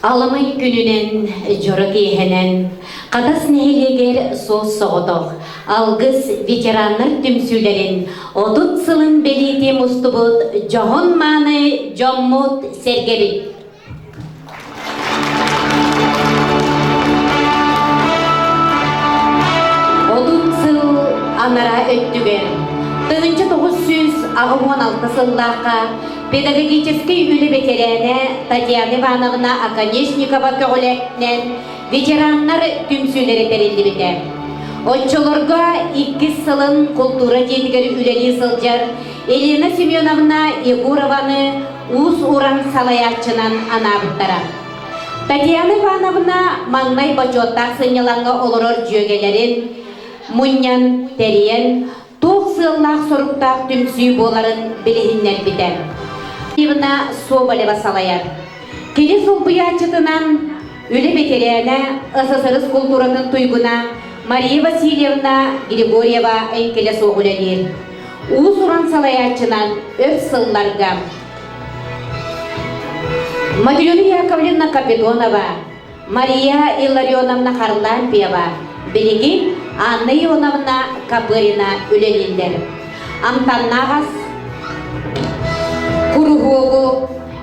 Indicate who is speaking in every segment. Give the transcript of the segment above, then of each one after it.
Speaker 1: Аламай күнүнэн, дьоро киэһэнэн Хатас нэһилиэгэр суос-соҕотох Алгыс ветераннар түмсүүлэрин 30 сылын бэлиэтии мустубут дьоһун-мааны дьоммут-сэргэбит. 30 сыл анараа өттүгэр 1986 сыллаахха педагогическай үлэ бэтэрээнэ Татьяна Ивановна Оконешникова көҕүлэтинэн ветераннар түмсүүлэрэ тэриллибитэ. Оччолорго иккис сылын култуура дьиэтигэр үлэлии сылдьар Елена Семеновна Егорованы уус-уран салайааччынан анаабыттара. Татьяна Ивановна маҥнай бочуоттаах сынньалаҥҥа олорор дьүөгэлэрин мунньан, тэрийэн, туох сыаллаах-соруктаах түмсүү буоларын билиһиннэрбитэ. Ивна Соболева салайар. Кини солбуйааччытынан үлэ бэтэрээнэ, СССР култууратын туйгуна Мария Васильевна Григорьева эҥкилэ суох үлэлиир. Уус-уран салайааччынан өр сылларга Матрена Яковлевна Капитонова, Мария Илларионовна Харлампьева, билигин Анна Ионовна Копырина үлэлииллэр. Амтаннаах ас куруһуогу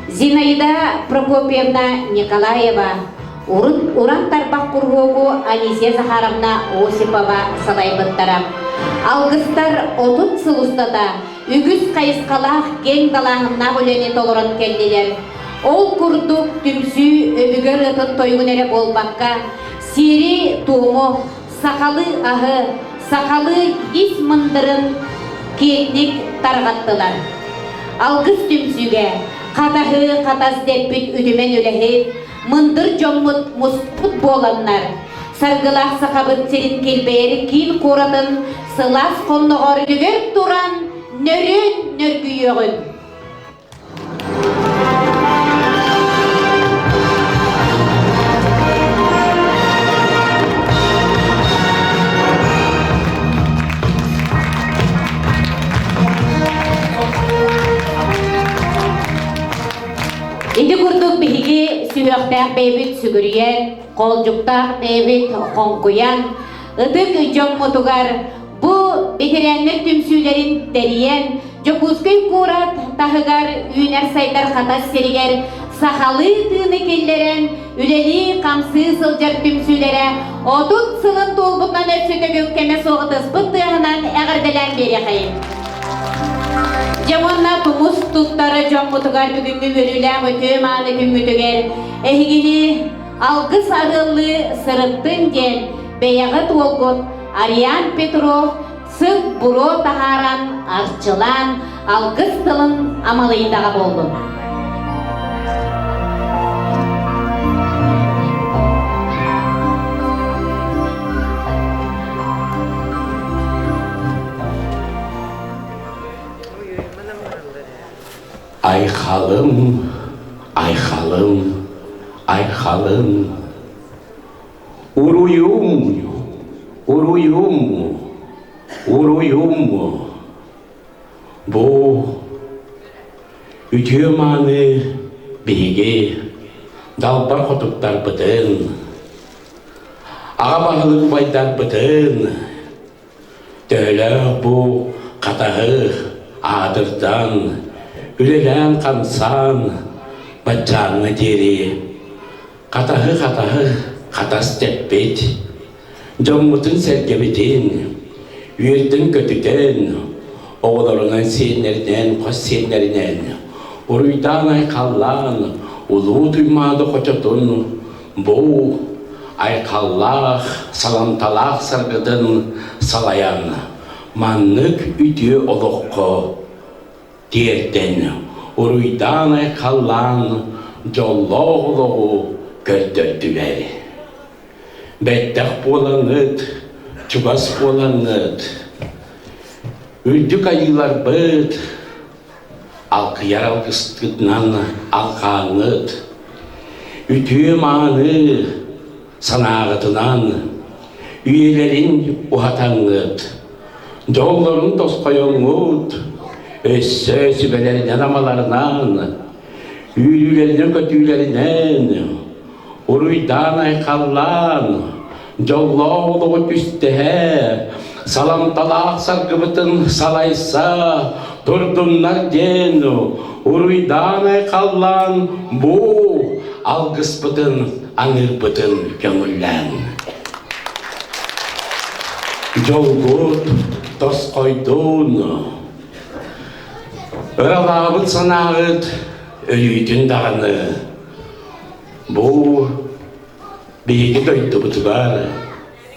Speaker 1: Зинаида Прокопьевна Николаева, Урут уран тарбах куруһуогу Анисия Захаровна Осипова салайбыттара. Алгыстар 30 сыл устата үгүс хайысхалаах киэҥ далааһыннаах үлэни толорон кэллилэр. Ол курдук түмсүү өбүгэ ырыатын тойугун эрэ буолбакка, сиэри-туому, сахалыы аһы, сахалыы ис мындырын киэҥник тарҕаттылар. Алгыс түмсүүгэ хатаһы хатас дэппит үтүмэн үлэһит, мындыр дьоммут муспут буоланнар, саргылаах Сахабыт сирин килбэйэр киин куоратын сылаас хонноҕор түгэр туран нөрүөн нөргүйүөҕүн. Ити курдук биһиги сүһүөхтээх бэйэбит сүгүрүйэн, хоолдьуктаах бэйэбит хоҥкуйан, ытык дьоммутугар бу бэтэрээннэр түмсүүлэрин тэрийэн, Дьокуускай куорат таһыгар үүнэр-сайдар Хатас сиригэр сахалыы тыыны киллэрэн, үлэлии-хамсыы сылдьар түмсүүлэрэ 30 сылын туолбутунан өссө төгүл кэмэ суох ытыспыт тыаһынан эҕэрдэлээн биэриэхэйин. Дьэ уонна тумус туттар дьоммутугар бүгүҥҥү үөрүүлээх үтүө-мааны күммүтүгэр эһигини алгыс арыаллыы сырыттын диэн бэйэҕит уолгут Ариан Петров сыт буруо таһааран арчылаан алгыс тылын амалыйдаҕа буоллун.
Speaker 2: Айхалым, айхалым, айхалым, уруйум, уруйум, уруйум. Бу үтүө мааны биһиги далбар хотуттарбытын, аҕа баһылык убайдарбытын Төһөлөөх бу хатаһы аатырдан, үлэлээн-хамсаан баччааҥҥа диэри хатаһы-хатаһы хатас тэппит, дьоммутун-сэргэбитин үөрдэн-көтүтэн, оҕолорунан сиэннэринэн, хос сиэннэринэн уруйдаан-айхаллаан Улуу Туймаада хочотун Бу айхаллаах, саламталаах саргытын салайан, маннык үтүө олоххо тиэрдэн, уруйдаан-айхаллаан дьоллоох олоҕу көрдөрдүлэр. Бэттэх буолаҥҥыт, чугас буолаҥҥыт, үрдүк айыыларбыт, Алгыйар алгыскытынан алҕааҥҥыт, үтүө-мааны санааҕытынан үйэлэрин уһатаҥҥыт, дьоллорун тосхойоҥҥут, өссө сүбэлэринэн-амаларынан, үөрүүлэринэн-көтүүлэринэн. Уруйдаан-айхаллаан, дьоллоох олоҕу түстэһэ, саламталаах саргыбытын салайса турдуннар диэн уруйдаан-айхаллаан бу алгыспытын аныырбытын көҥүллээн. Дьолгут тосхойдун, ыралаабыт санааҕыт өлүүтүн даҕаны Бу биһиги дойдубутугар,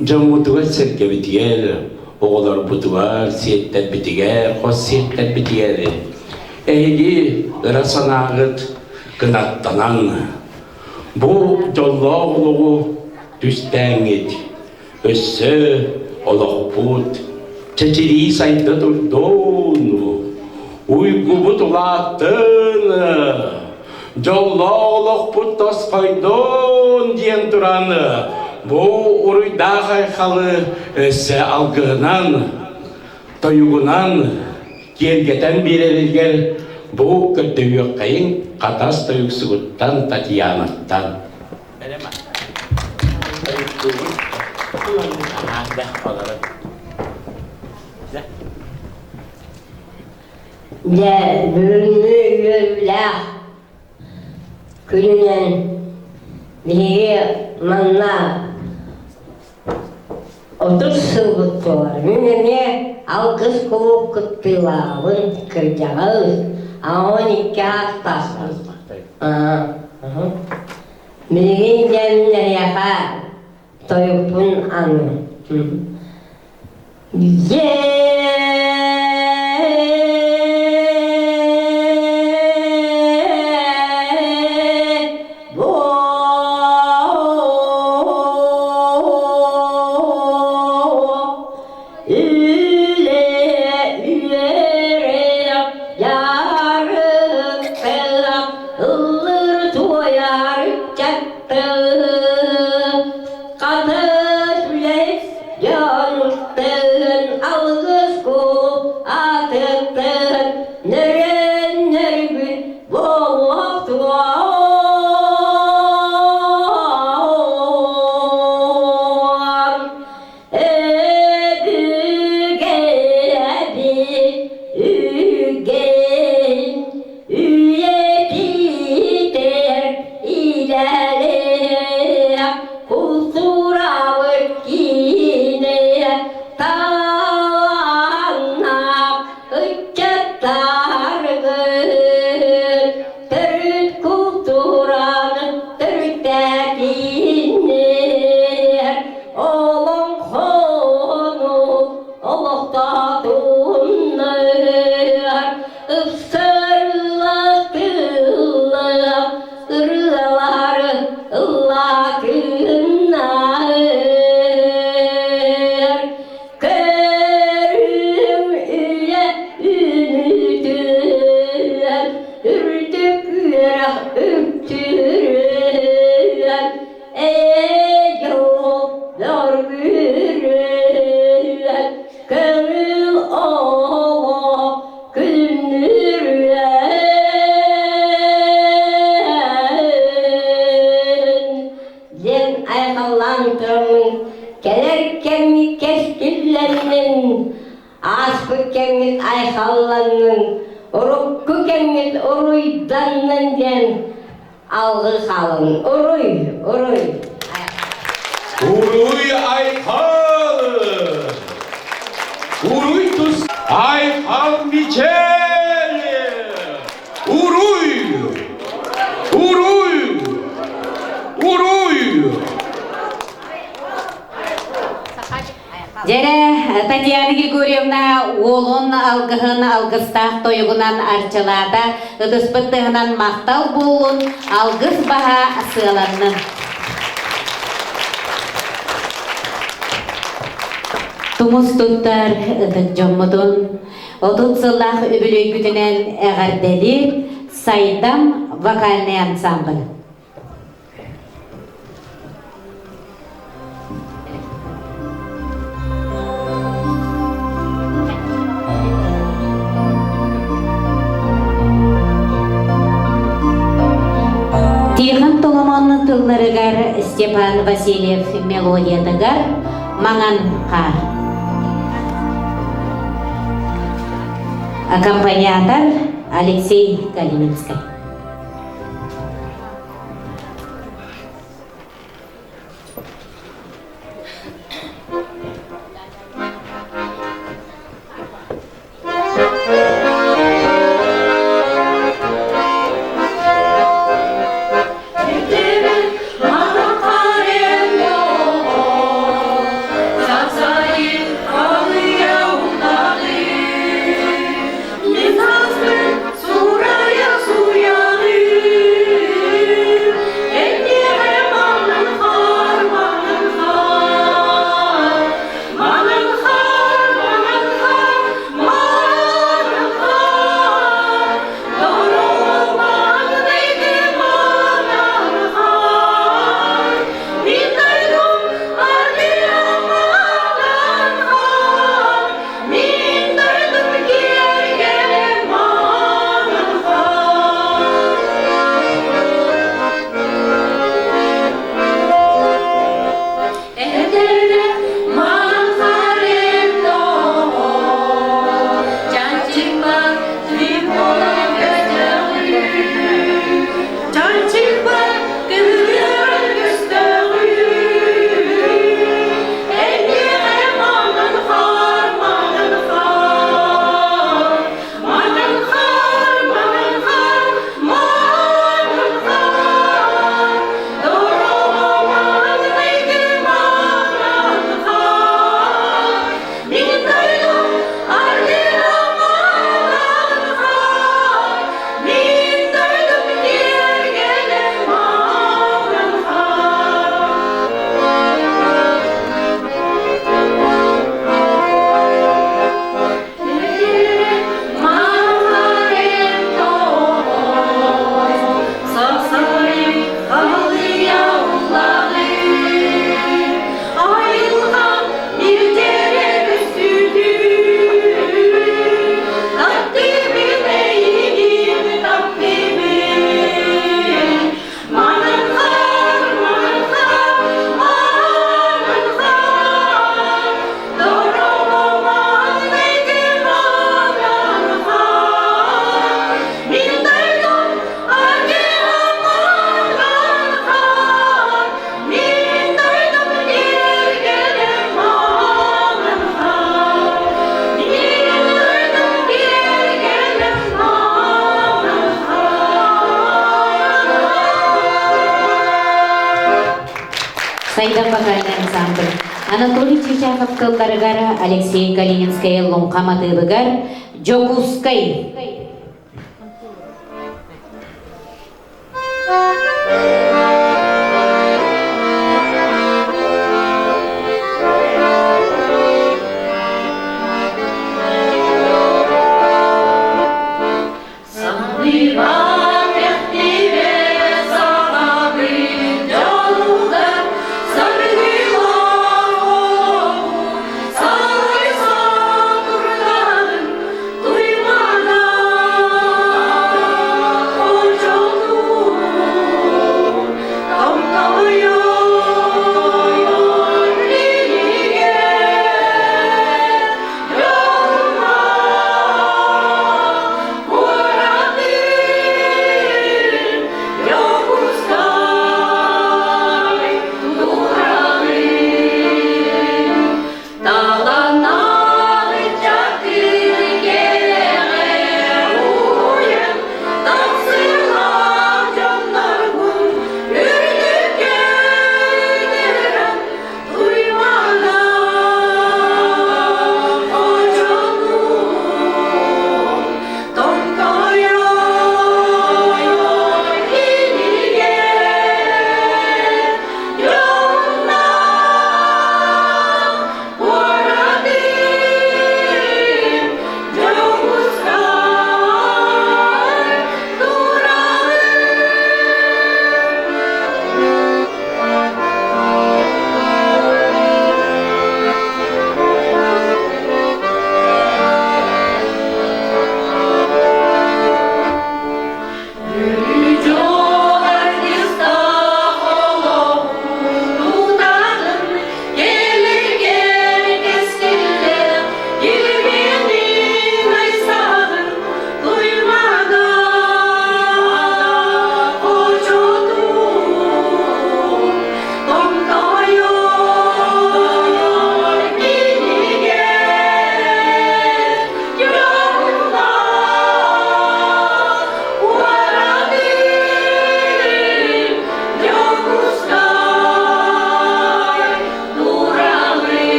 Speaker 2: дьоммутугар-сэргэбитигэр, оҕолорбутугар, сиэттэрбитигэр, хос сиэттэрбитигэр эһиги ыра санааҕыт кынаттанан, бу дьоллоох олоҕу түстээҥҥит, өссө олохпут чэчирии сайда турдун, уйгубут улааттын, дьоллоох олохпут тосхойдун диэн туран бу уруйдаах айхалы өссө алгыһынан, тойугунан киэргэтэн биэрэригэр бу көрдөһүөххэйиҥ Хатас тойуксугуттан Татьянаттан.
Speaker 3: Дьэ, бүгүҥҥү үөрүүлээх күнүнэн биһиги манна 30 сылбыт туолар. Мин эмиэ алгыс кулууп кыттыылаабын, кырдьаҕас, 12 аастаахпын. Билигин дьэ мин эһиэхэ тойукпун аныым. Хатыс үлэһит дьонуттан алгыс куул атыттан нөрөн нөргүн буолуохтуом. Өбүгэбит үгэн үйэтитэр идэлээх култуурабыт киинэ талааннаах ыччаттаргыт төрүт култуураны төрүттээкиннэр олоҥхону олохтоотуннар ыпсарылах тыллах ырыалары ыллаатыннар көрүм үйэ үүнүүтүн үрдүк үөрэх үктүрүн эйэ дьол көҥүл олох күлүмнүүрүөн диэн айхаллаан тураммын кэлэр кэмҥит кэскиллэннин ааспыт кэмҥит айхалланнын урукку кэмҥит уруйданнын диэн алгы хаалын уруй уруй
Speaker 2: Уруй айхал! Уруй тус айхал мичел! Уруй! Уруй! Уруй!
Speaker 1: Дьэрэ, Татьяна Григорьевна уолун алгыһын алгыстаах тойугунан арчылаата, ытыспыт тыһынан махтал буоллун, алгыс баһа сыаланнын. Тумус туттар ытык дьоммутун 30 сыллаах үбүлүөйгүтүнэн эҕэрдэлиир Сайдам вокальный ансамбль. Тихон Толомон тылларыгар Степан Васильев мелодиятыгар «Маҥан хаар». Аккомпаниатор Алексей Калининскай. Сайдам вокальный ансамбль Анатолий Чичахов тылларыгар, Алексей Калининскай Луҥха матыыбыгар Дьокуускай.
Speaker 4: Duymadan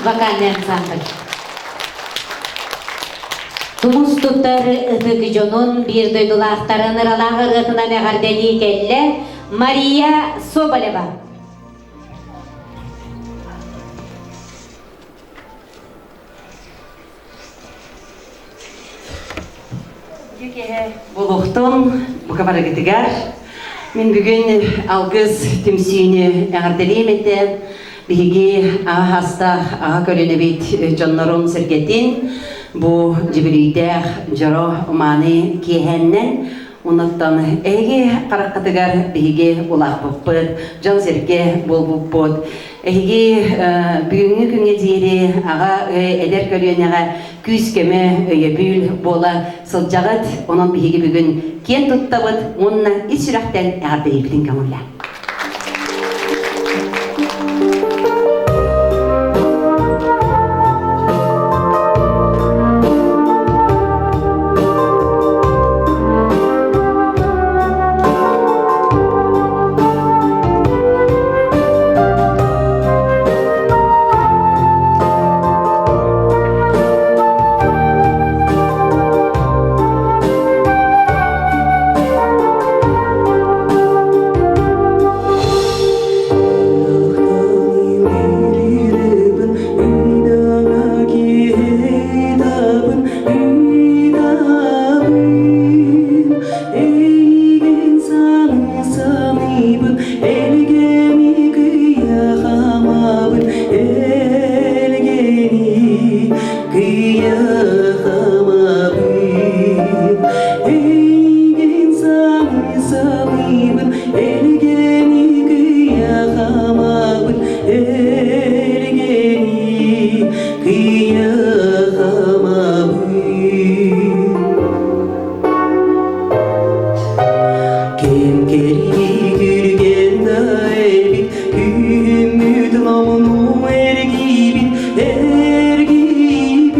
Speaker 1: вокальный ансамбль. Тумус туттар ытык дьонун биир дойдулаахтарын ыралаах ырыатынан эҕэрдэлии кэллэ Мария Соболева.
Speaker 4: Буолуохтун бука барыгытыгар. Мин бүгүн алгыс түмсүүнү эҕэрдэлиэм этэ. Биһиги аҕа хастаах аҕа көлүөнэбит дьоннорун сэргэтин бу дьүбүлүйдээх дьоро умааны киэһэннэн онуттан эһиги хараххытыгар биһиги улааппыппыт, дьон-сэргэ буолбуппут. Эһиги бүгүҥҥү күҥҥэ диэри аҕа эдэр көлүөнэҕэ күүс-көмө, өйөбүл буола сылдьаҕыт. Онон биһиги бүгүн киэн туттабыт уонна ис сүрэхтэн эҕэрдэлиирбитин көҥүллээн.
Speaker 5: Эйигин саныы-саныыбын, элгэни кыйахамабын, элгэни кыйахамабын. Эйигин саныы-саныыбын, элгэни кыйахамабын, элгэни кыйахамабын. Кэм кэрии күргэн да эбит, күһүммүт номнуо эргийбит, эргийбит.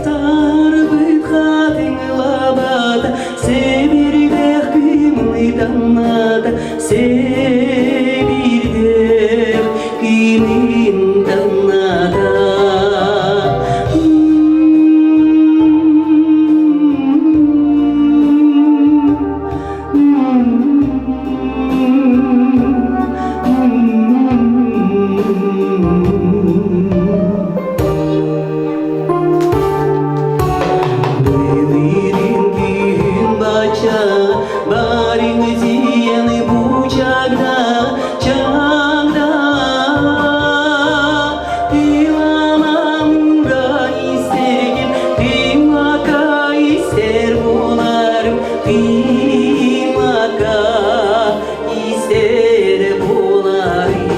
Speaker 5: Сарбыт хатыҥ лабаата, сэбирдэх кыымлытанната, сэбирдэх кыымлытанната. Былырын күн бача, барың зияны бучагда, чагда. Тыламамга истергин, тымака истер боларым, тымака истер боларым.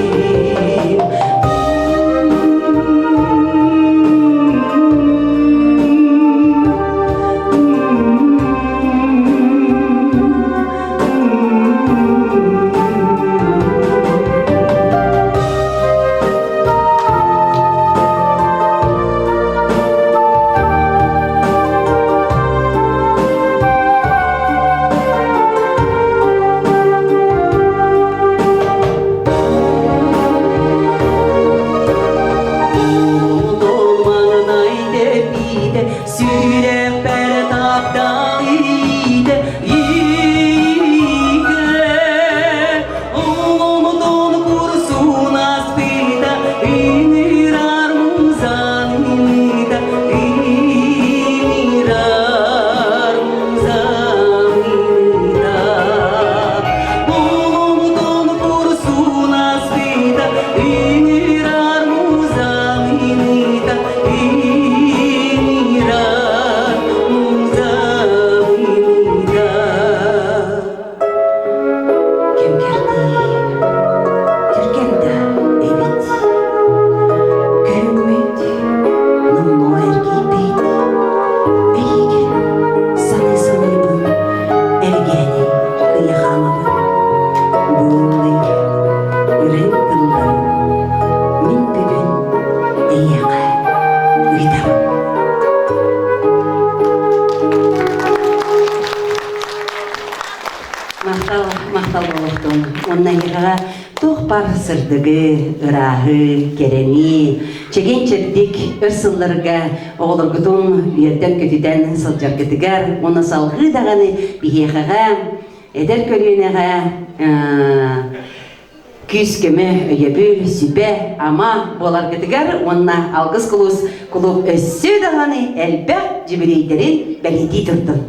Speaker 5: Сүрэхпэр таптал иитэ иитэ Оломутун курсун аспыта Ыҥырар музаныта Ыҥырар музаныта Оломутун курсун аспыта Ыҥырар музаныта Ыҥырар музаныта Кэм кэрдии түргэн да эбит. Күммүт номнуо эргийбит. Эйигин саныы-саныыбын эргээни кыйахаамабын. Буоллай ырыҥ тылларын мин бүгүн эйиэхэ ыытабын.
Speaker 4: Махтал, махтал буолуохтун. Уонна эһиэхэҕэ туох Суоппар сырдыгы, ырааһы, кэрэни, чэгиэн-чэбдик өр сылларга оҕолоргутун үөрдэн-көтүтэн сылдьаргытыгар уонна салҕыы даҕаны биһиэхэҕэ, эдэр көлүөнэҕэ күүс-көмө, өйөбүл, сүбэ-ама буоларгытыгар уонна Алгыс кулуус кулууп өссө даҕаны элбэх дьүбүлүөйдэрин бэлиэтии турдун.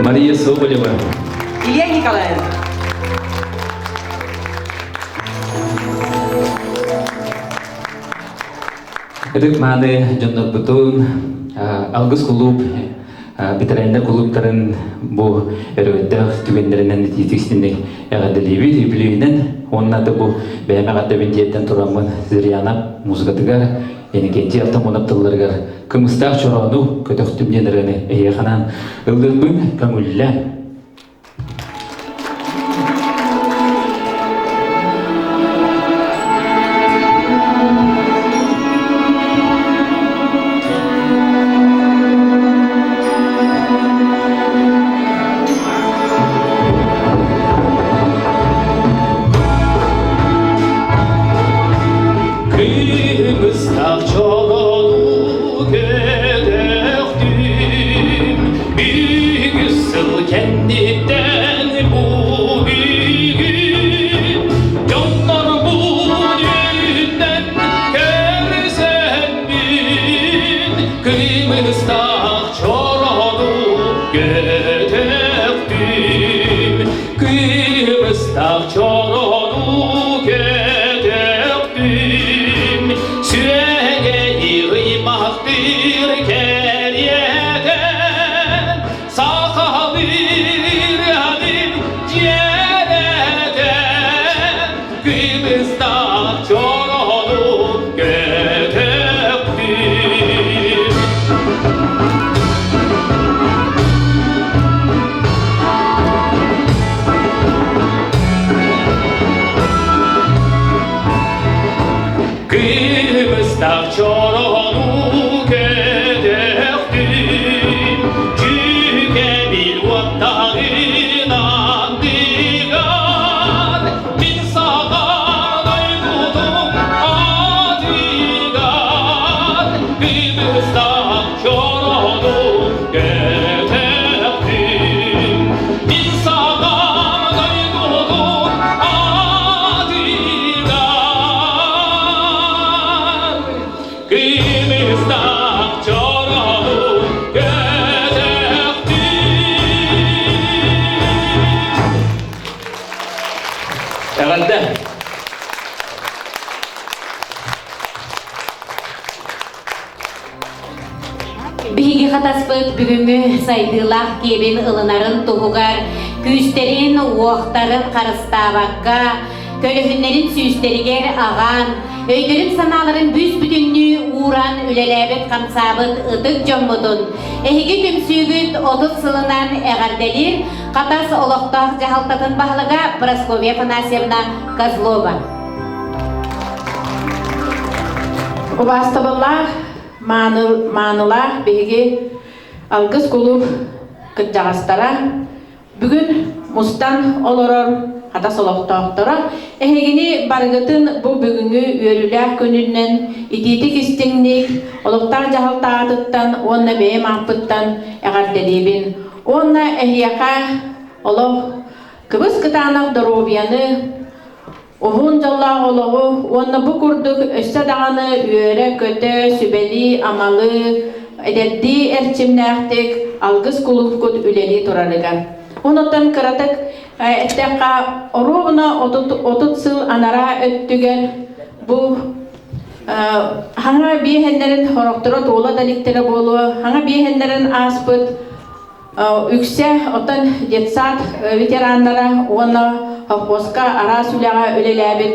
Speaker 6: Мария Соболева.
Speaker 4: Илья Николаевич.
Speaker 6: Ытык мааны дьоннорбутун Алгыс кулууп ветераннар кулууптарын бу өрөгөйдөөх түгэннэринэн итиитик эҕэрдэлиибит үбүлүөйүнэн уонна да бу бэйэм эҕэрдэбин тиэрдэн тураммын Зырьяна музыкатыгар Иннокентий Артамонов тылларыгар «Кымыстаах чороону көтөхтүм» диэн ырыаны эһиэхэ анаан ыллыырбын көҥүллээн.
Speaker 2: Кымыстаах чорону көтөхтүм, Үгүс сыл кэнниттэн бу бүгүн Дьоннорбун үөрүүттэн көрсөммүн Кымыстаах чорону көтөхтүм, Кымыстаах чорону көтөхтүм, Сүөгэйи ыймахтыыр кэриэтэ, Сахалыыр адым дьиэрэтэ, Кымыстаах чорону көтөхтүм. Кымыстаах чорону көтөхтүм, Дьүкэбил уоттарын андыгар, Мин саҕан ойбутум атыгар, Кымыстаах чорону көтөхтүм. Мин саҕан ойбутум атыгар, Кымыстаах чорону көтөхтүм.
Speaker 6: Эҕэрдэ!
Speaker 1: Биһиги хатаспыт бүгүҥҥү сайдыылаах киэбин ылынарын туһугар күүстэрин, уохтарын харыстаабакка, көлөһүннэрин сүүстэригэр аҕаан, өйдөрүн-санааларын бүүс-бүтүннүү ууран үлэлээбит-хамсаабыт ытык дьоммутун эһиги түмсүүгүт 30 сылынан эҕэрдэлиир Хатас олохтоох дьаһалтатын баһылыга Прасковья Афанасьевна Козлова.
Speaker 7: Убаастабыллаах, маанылаах биһиги Алгыс кулууп кырдьаҕастара бүгүн мустан олорор Хатас олохтоохторо эһигини барыгытын бу бүгүҥҥү үөрүүлээх күнүнэн итиитик истиҥник олохтоох дьаһалта аатыттан уонна бэйэм ааппыттан эҕэрдэлиибин. Уонна эһиэхэ олох кыбыс кытаанах доруобуйаны, Уһун дьоллоох олоҕу уонна бу курдук өссө даҕаны үөрэ-көтө, сүбэлии-амалыы, эдэрдии эрчимнээхтик алгыс кулуупкут үлэлии турарыгар. Онуттан кыратык эттэххэ, оруобуна 30 сыл анараа өттүгэр бу хаҥа биэһэннэрин хорохторо туола да иликтэрэ буолуо, хаҥа биэһэннэрин ааспыт Үксэ оттон детсад ветераннара уонна холкуоска араас үлэҕэ үлэлээбит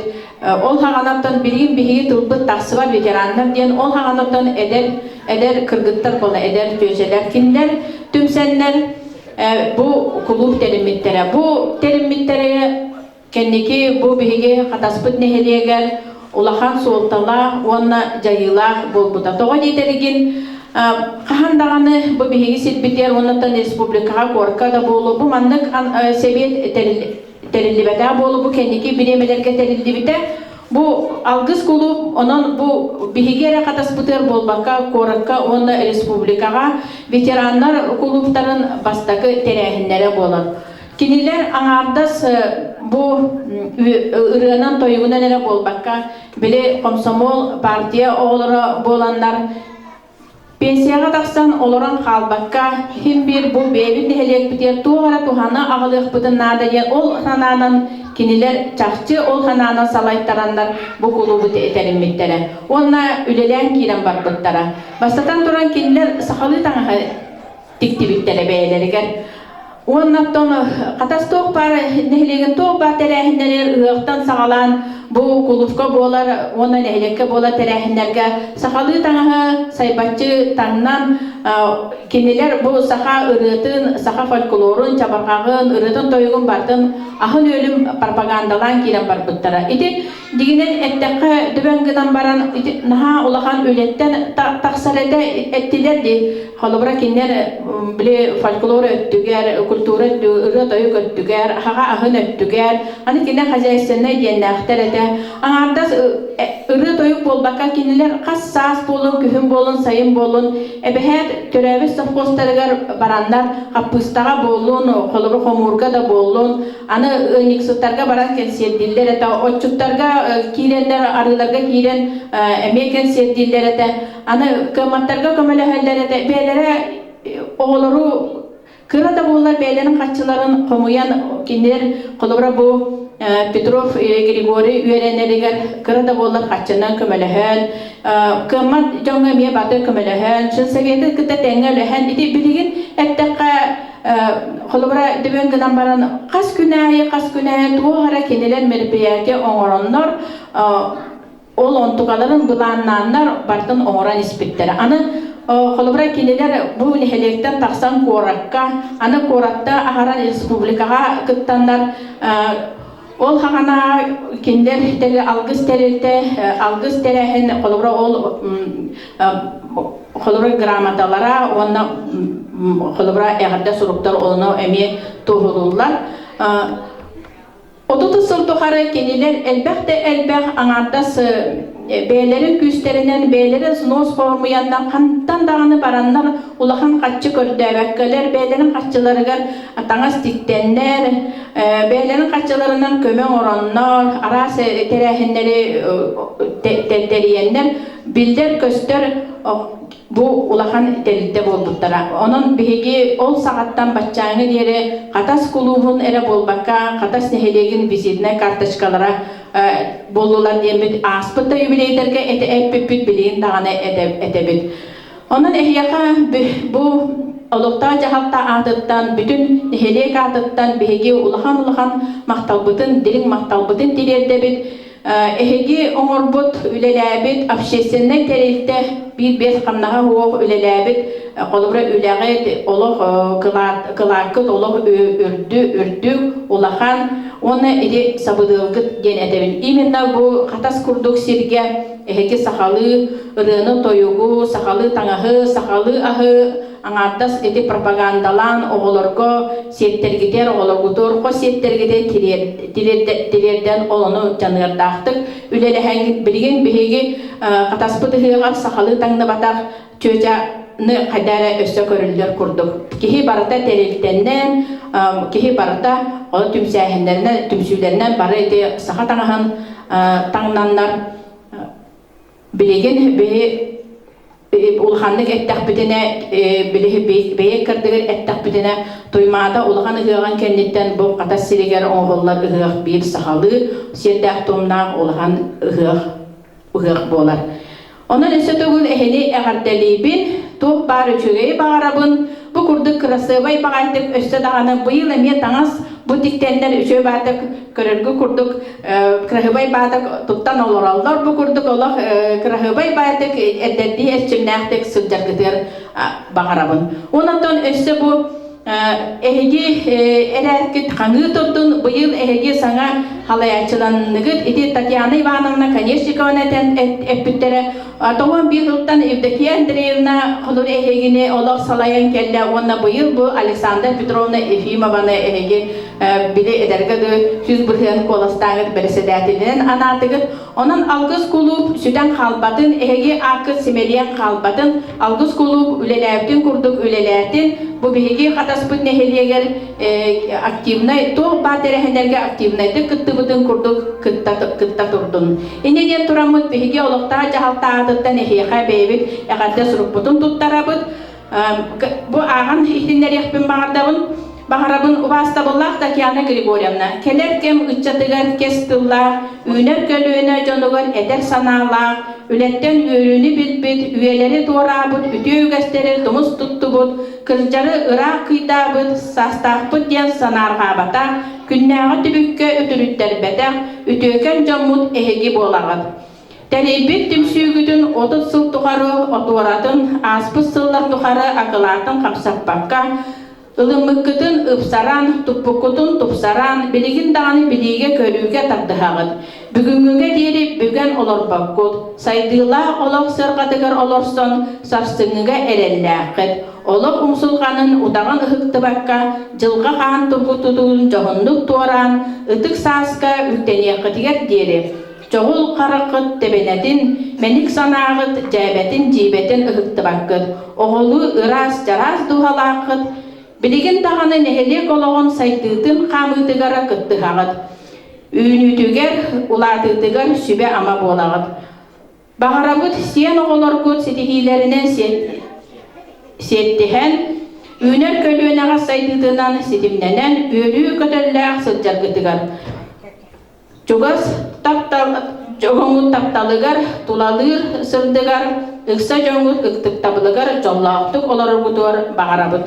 Speaker 7: ол хаҕанаттан билигин биһиги тылбыт тахсыбат ветераннар диэн ол хаҕанаттан эдэр эдэр кыргыттар буолла эдэр түөчэлэр кинилэр түмсэннэр бу кулууп тэриммиттэрэ. Бу тэриммиттэрэ Кэнники бу биһиги Хатаспыт нэһилиэгэр улахан суолталаах уонна дьайыылаах буолбута. Тоҕо диэтэригин, хаһан даҕаны бу биһиги сирбитигэр уонна республикаҕа куорка да буолуо, бу маннык сэбиэт тэриллибэтэх буолуо, бу кэнники бириэмэлэргэ тэриллибитэ. Бу Алгыс кулууп, онон бу биһиги эрэ Хатаспытыгар буолбакка, куоракка уонна республикаҕа ветераннар кулууптарын бастакы тэрээһиннэрэ буолар. Кинилэр аҥаардас бу ырыанан-тойугунан эрэ буолбакка, били комсомол партия оҕолоро буоланнар, пенсияҕа тахсан олорон хаалбакка, иһин биир бу бэйэбит нэһилиэкпитигэр туох эрэ туһаны аҕалыахпытын наада диэн ол санаанан кинилэр чахчы ол санаанан салайтараннар бу кулуубу тэриммиттэрэ уонна үлэлээн киирэн барбыттара. Бастатан туран кинилэр сахалыы таҥаһы тиктибиттэрэ бэйэлэригэр. Уонна оттон Хатас туох баар нэһилиэгин туох баар тэрээһиннэригэр ыһыахтан саҕалаан Бу кулуупка буолар уонна нэһилиэккэ буолар тэрээһиннэргэ сахалыы таҥаһы сайбаччы таҥнан кинилэр бу саха ырыатын, саха фольклорун, чабырҕаҕын, ырыатын-тойугун барытын аһын-үөлүн пропагандалаан киирэн барбыттара. Ити дигинэн эттэххэ дөбөҥ гынан баран ити наһаа улахан үлэттэн тахсар этэ эттилэр дии. Холобура кинилэр били фольклор өттүгэр, культура өттүгэр, ырыа-тойук өттүгэр, хаҕа аһын өттүгэр, аны кинилэр хозяйственнай диэннээхтэр этэ. Аҥаардас ырыа-тойук буолбакка кинилэр хас саас буолун, күһүн буолун, сайын буолун эбэһээт төрөөбүт совхозтарыгар бараннар хаппыыстаҕа буоллун, холобур хомуурга да буоллун, аны ыанньыксыттарга баран кэнсиэрдииллэр этэ, отчуттарга киирэннэр, арыыларга киирэн эмиэ кэнсиэрдииллэр этэ. Аны кыамматтарга көмөлөһөллөр этэ, бэйэлэрэ оҕолору кыра да буоллар бэйэлэрин хаччыларын хомуйан кинилэр холобура бу Петров Григорий үөрэнэригэр кыра да буоллар хаччынан көмөлөһөн кыаммат дьоҥҥо эмиэ баты көмөлөһөн Советы кытта тэҥҥэ үлэһэн ити билигин эттэххэ холобура дөбөҥ гынан баран хас күн аайы хас күн аайы туох эрэ кинилэр мероприятие оҥороннор Ол онтукаларын былааннааннар барытын оҥорон испиттэрэ. Аны холобура кинилэр бу нэһилиэктэн тахсан куоракка, аны куоратта аһаран республикаҕа кыттаннар ол хаҕана кинилэр алгыс тэрилтэ, алгыс тэрээһин холобура ол холобура грамоталара уонна холобура эҕэрдэ суруктар ону эмиэ туоһулууллар. 30 сыл тухары кинилэр элбэх да элбэх аҥаардас бэйэлэрин күүстэринэн, бэйэлэрин снос хомуйаннар, хантан даҕаны бараннар улахан хаччы көрдөөбөккөлөр, бэйэлэрин хаччыларыгар таҥас тиктэннэр, бэйэлэрин хаччыларынан көмө оҥороннор, араас тэрээһиннэри тэрийэннэр биллэр-көстөр Бу улахан тэрилтэ буолбуттара. Онон биһиги ол саҕаттан баччааҥҥы диэри Хатас кулуубун эрэ буолбакка, Хатас нэһилиэгин визитнай карточкалара буоллулар диэммит ааспыт да юбилейдарга этэ эппиппит билигин даҕаны этэбит. Онон эһиэхэ бу олохтоох дьаһалта аатыттан, бүтүн нэһилиэк аатыттан биһиги улахан-улахан махталбытын, дириҥ махталбытын тириэрдэбит. Эһиги оҥорбут, үлэлээбит общественнай тэрилтэ биир-биэс хамнаһа суох үлэлээбит, холобура үлэҕит олох кылааккыт олох үрдү, үрдүк, улахан уонна ити сабыдыалгыт диэн этэбин. Именно бу Хатас курдук сиргэ эһиги сахалыы ырыаны-тойугу, сахалыы таҥаһы, сахалыы аһы аҥаардас ити пропагандалаан оҕолорго сиэттэргитэр, оҕолоргутугар хос сиэттэргитэр тириэрдэн олону дьаныардаахтык үлэлэһэҥҥит билигин биһиги Хатаспыт ыһыаҕар сахалыы таҥныбатах чүөчэни хайда эрэ өссө көрүллэр курдук. Киһи барыта тэрилтэннэн, киһи барыта ол түмсээһиннэринэн, түмсүүлэринэн бары ити саха таҥаһын таҥнаннар билигин биһи улаханнык эттэхпитинэ, билиһи бэйэ кырдыгар эттэхпитинэ, Туймаада улахан ыһыаҕын кэнниттэн бу Хатас сиригэр оҥоһуллар ыһыах биир сахалыы сиэрдээх туомнаах улахан ыһыах ыһыах буолар. Онон өссө төгүл эһини эҕэрдэлиибин, туох баар үчүгэйи баҕарабын, бу курдук кырасыабай баҕайытык өссө даҕаны быйыл эмиэ таҥас бу тиктэннэр үчүгэй баатык көрөргө курдук кыраһыабай баатык туттан олороллор бу курдук олох кыраһыабай баатык эрдэрдии эрчимнээхтик сылдьаргытыгар баҕарабын. Онтон өссө бу эһиги эрээркит хаҥыы турдун быйыл эһиги саҥа халайааччыланныгыт ити Татьяна Ивановна Конечникованы этэн эппиттэрэ тоҕон биир сылтан Евдокия Андреевна холур эһигини олох салайан кэллэ уонна быйыл бу Александра Петровна Ефимованы эһиги били эдэргэ да 100% куоластааҥыт бэрэссэдээтэлинэн анаатыгыт. Онон Алгыс кулууп сүтэн хаалбатын, эһиги ааккыт симэлийэн хаалбатын, Алгыс кулууп үлэлээбитин курдук үлэлээтин. Бу биһиги Хатаспыт нэһилиэгэр активнай, туох баар тэрээһиннэргэ активнайдык кыттыбытын курдук кытта, кытта турдун. Инньэ диэн тураммыт биһиги олохтоох дьаһалта аатыттан эһиэхэ бэйэбит эҕэрдэ сурукпутун туттарабыт. Бу ааҕан иһитиннэриэхпин баҕардабын. Баҕарабын убаастабыллаах Татьяна Григорьевна, кэлэр кэм ыччатыгар кэс тыллаах, үүнэр көлүөнэ дьонугар этэр санаалаах, үлэттэн үөрүүнү билбит, үйэлэри туораабыт үтүө үгэстэри тумус туттубут, кырдьары ыраах кыйдаабыт, саастаахпыт диэн санаарҕаабатах, күннээҕи түбүккэ үтүрүттэрбэтэх үтүөкэн дьоммут эһиги буолаҕыт. Тэрийбит түмсүүгүтүн 30 сыл тухары отуоратын, ааспыт сыллар тухары акылаатын хамсаппакка, Ылыммыккытын ыпсаран, туппуккутун тупсаран, билигин даҕаны билиигэ-көрүүгэ тардыһаҕыт. Бүгүҥҥүгэ диэри бүгэн олорбоккут, сайдыылаах олох сыарҕатыгар олорсон, сарсыҥҥыга эрэллээххит. Олох умсулҕанын утаҕын ыһыктыбакка, дьылҕа хаан тургутутун дьоһуннук туораан, ытык сааска үктэниэххитигэр диэри Чоҕул хараххыт тэбэнэтин, мэник санааҕыт дьээбэтин-дьиибэтин ыһыктыбаккыт, оҕолуу ыраас, чараас дууһалааххыт, билигин даҕаны нэһилиэк олоҕун сайдыытын хаамыытыгар кыттыһаҕыт, үүнүүтүгэр, улаатыытыгар сүбэ-ама буолаҕыт. Баҕарабыт сиэн оҕолоргут ситиһиилэринэн сиэттиһэн, үүнэр көлүөнэҕэ сайдыытынан ситимнэнэн үөрүү көтөллөөх сылдьаргытыгар Чугас таптал дьоҥҥут тапталыгар, тулалыыр сырдыгар, ыкса дьоҥҥут ыктыктабылыгар дьоллоохтук олороргутугар баҕарабыт.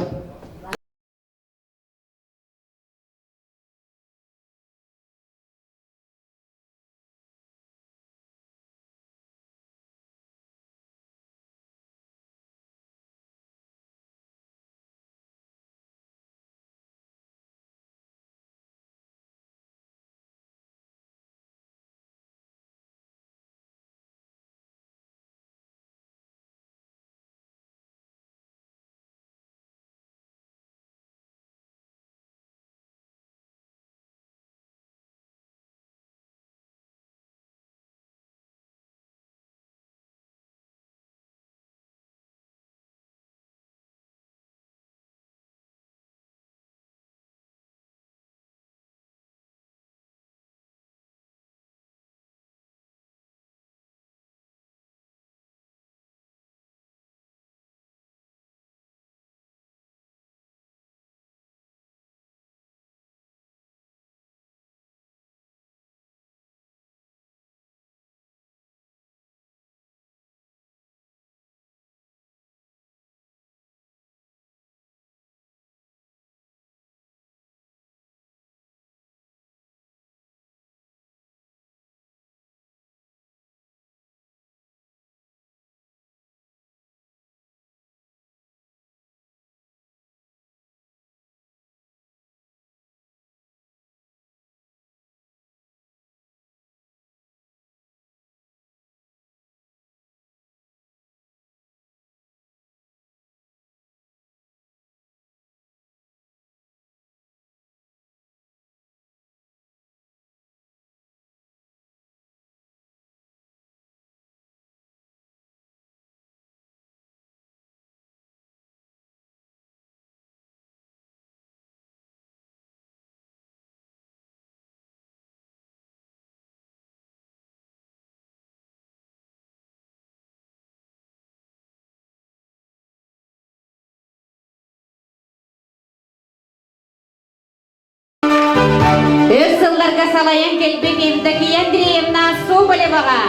Speaker 7: Өр сылларга салайан кэлбит Евдокия Андреевна Соболеваҕа,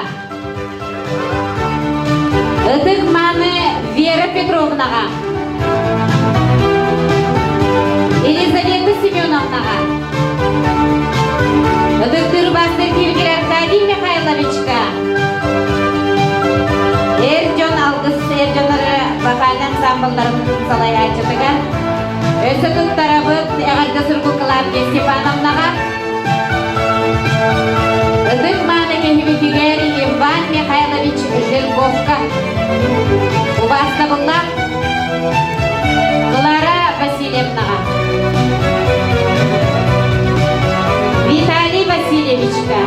Speaker 7: Ытык мааны Вера Петровнаҕа, Елизавета Семеновнаҕа, Ытыктыыр бастыҥ кииргэр Аркадий Михайловичка, эр дьон алгыс эр дьоннору вокальный ансамблларын салайааччытыгар Өссө туттарабыт эҕэрдэ суругу Клавдия Степановнаҕа. Ытык мааны киһибитигэр Иван Михайлович Жирковка. Убаастабыллаах Клара Васильевнаҕа. Виталий Васильевичка.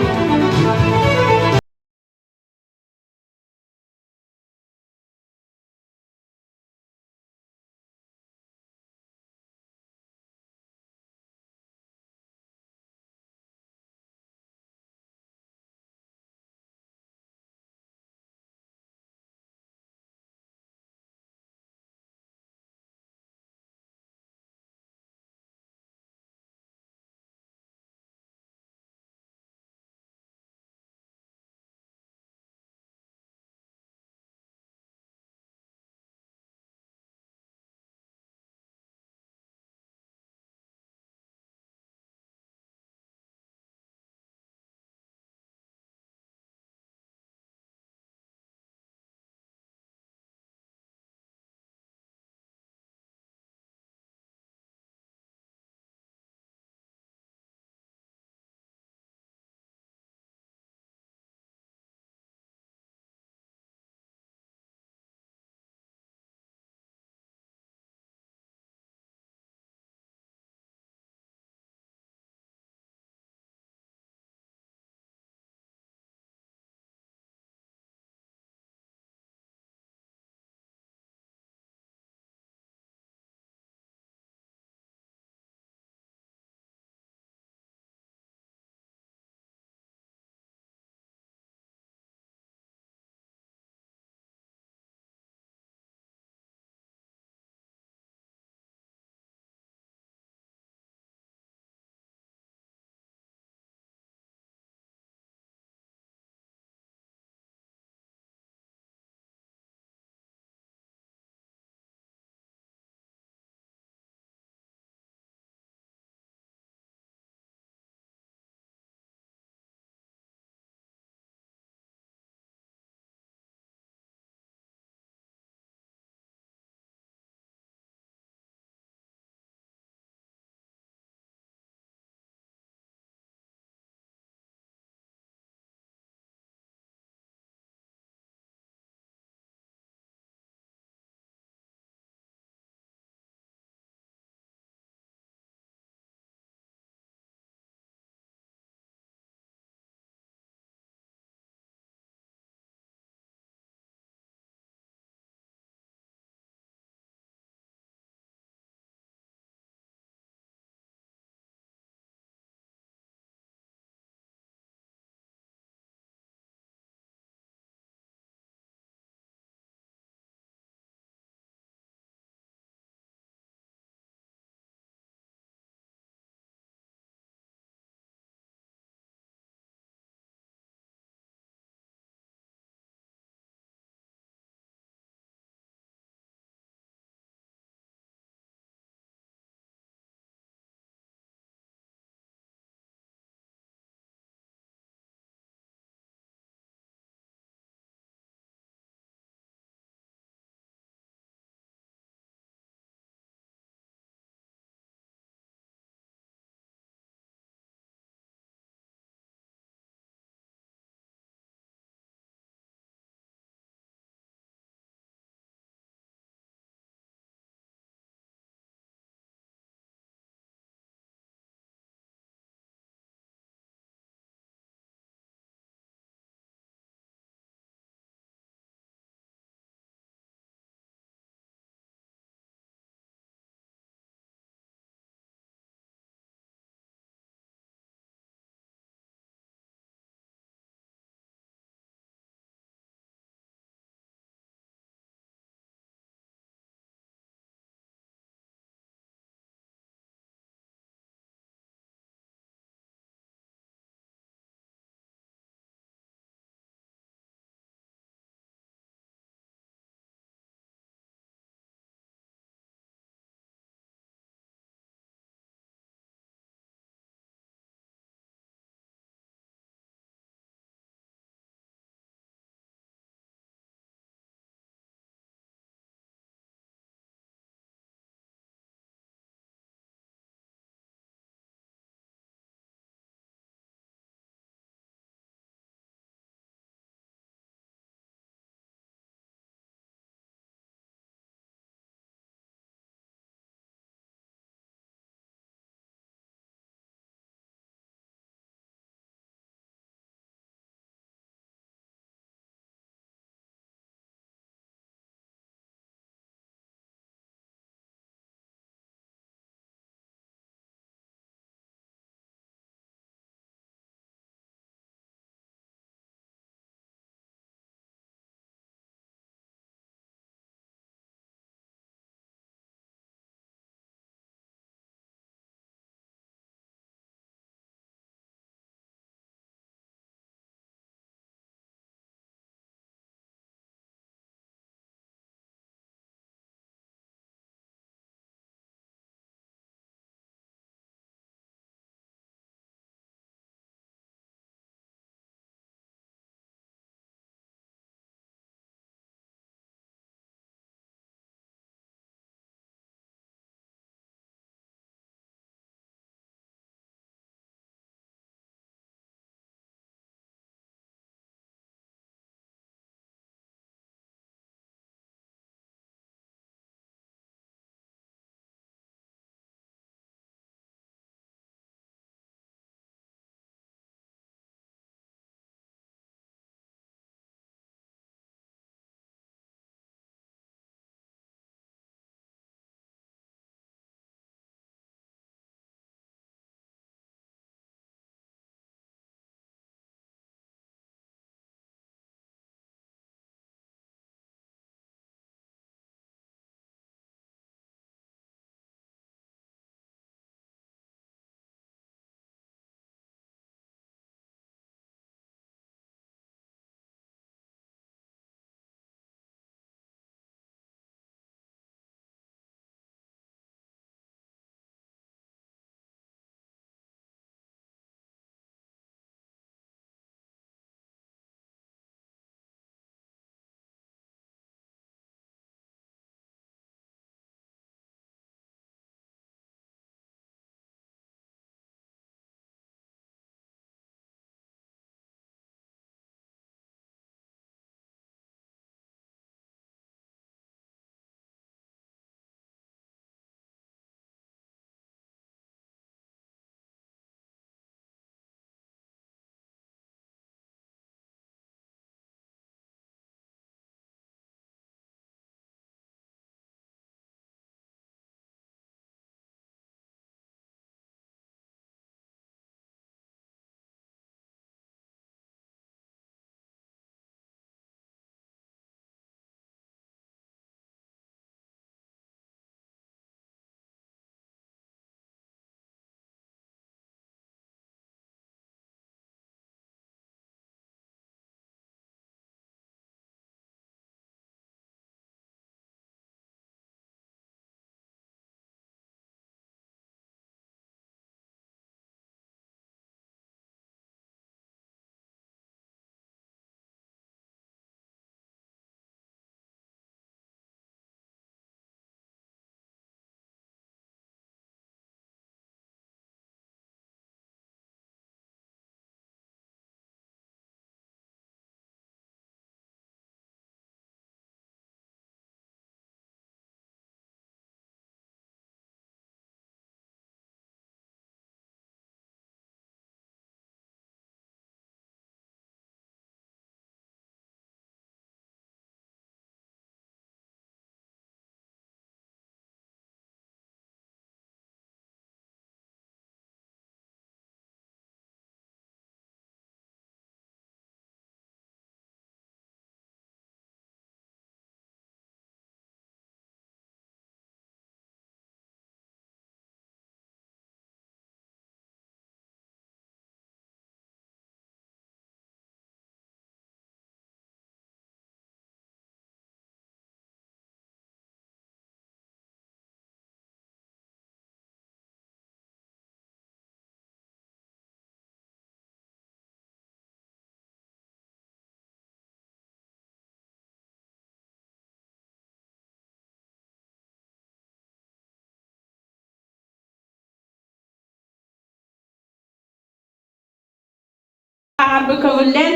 Speaker 7: Аарбы көҥүллээн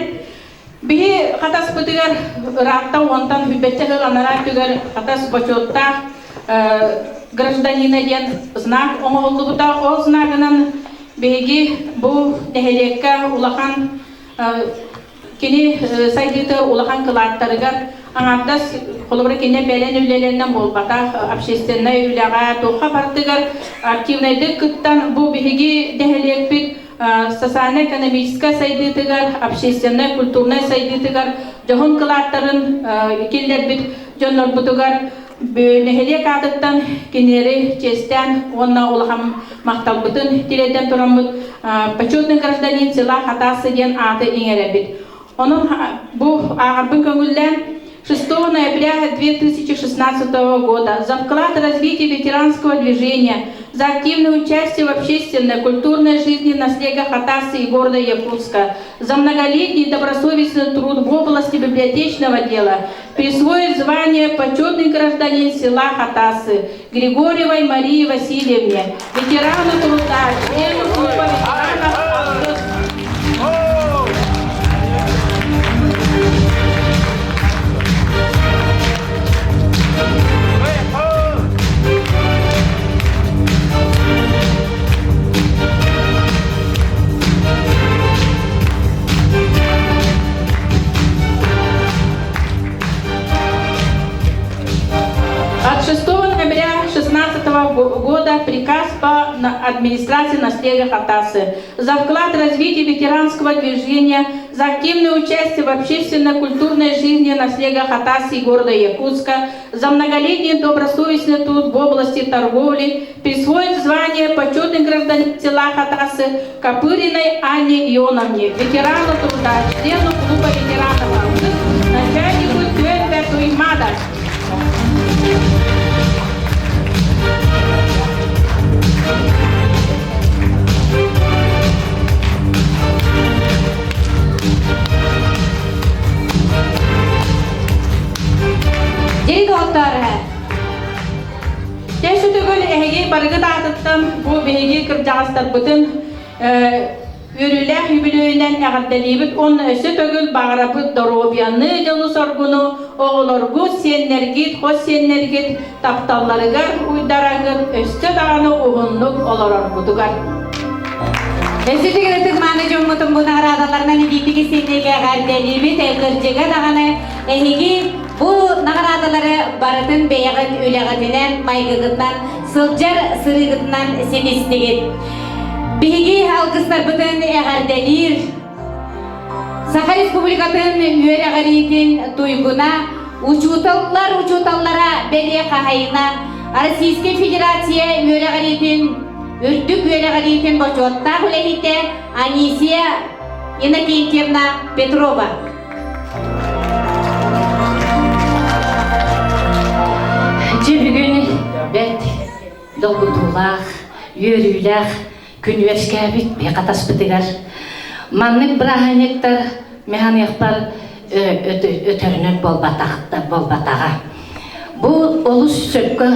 Speaker 7: биһи Хатаспытыгар ыраатта уонтан хүббэччэ сыл анараа өттүгэр Хатас бочуоттаах гражданина диэн знак оҥоһуллубута. Ол знагынан биһиги бу нэһилиэккэ улахан кини сайдыыта улахан кылааттарыгар аҥаардас холобура кинини бэлэн үлэлэринэн буолбатах общественнай үлэҕэ туохха барытыгар активнайдык кыттан бу биһиги нэһилиэкпит социально-экономическай сайдыытыгар, общественнай-культурнай сайдыытыгар дьоһун кылааттарын киллэрбит дьоннорбутугар нэһилиэк аатыттан кинилэри чиэстээн уонна улахан махталбытын тириэрдэн тураммыт почетный гражданин села Хатасы диэн ааты иҥэрэбит. Онон бу ааҕарбын көҥүллээн 6 ноября 2016 года за вклад в развитие ветеранского движения, за активное участие в общественной, культурной жизни наслега Хатасы и города Якутска, за многолетний добросовестный труд в области библиотечного дела присвоить звание почетный гражданин села Хатасы Григорьевой Марии Васильевне, ветерану труда, члену клуба ветеранов «Алгыс». От 6 ноября 2016 года приказ по администрации наследия Хатасы за вклад в развитие ветеранского движения, за активное участие в общественно-культурной жизни наследия Хатасы и города Якутска, за многолетний добросовестный труд в области торговли, присвоить звание почетный гражданин села Хатасы Копыриной Анне Ионовне, ветерану труда, члену клуба ветеранов «Алгыс», начальнику ТВ Туймада.
Speaker 1: Дьири доҕоттоор,
Speaker 7: Тэши төгүл эһиги барыгыт аатыттан бу биһиги кырдьаҕастарбытын үөрүүлээх үбүлүөйүнэн эҕэрдэлиибит уонна өссө төгүл баҕарабыт доруобуйаны, дьолу-соргуну, оҕолоргут, сиэннэргит, хос сиэннэргит тапталларыгар уйдарагыт, өссө даҕаны уһуннук олороргутугар.
Speaker 1: Өссө ытык мааны дьоммутун бу наҕараадаларынан илиитиги синнигэ эҕэрдэлиибит, кырдьыга даҕаны эһиги бу наҕараадалары барытын бэйэҕит үлэҕитинэн, майгыгытынан, сылдьар сырыыгытынан ситистигит. Биһиги алгыстарбытын эҕэрдэлиир Саха Республикатын үөрэҕириитин туйгуна, учууталлар учууталлара бэлиэ хаһайына, Российскай Федерация үөрэҕириитин үрдүк үөрэҕириитин бочуоттаах үлэһитэ Анисия Иннокентьевна Петрова.
Speaker 8: Дьэ бүгүн бэрт долгутуулаах, үөрүүлээх күн үөскээбит хатаспытыгар маннык бырааһынньыктар механиктар өтөрүнэн буолбатаҕа. Бу олус сөпкө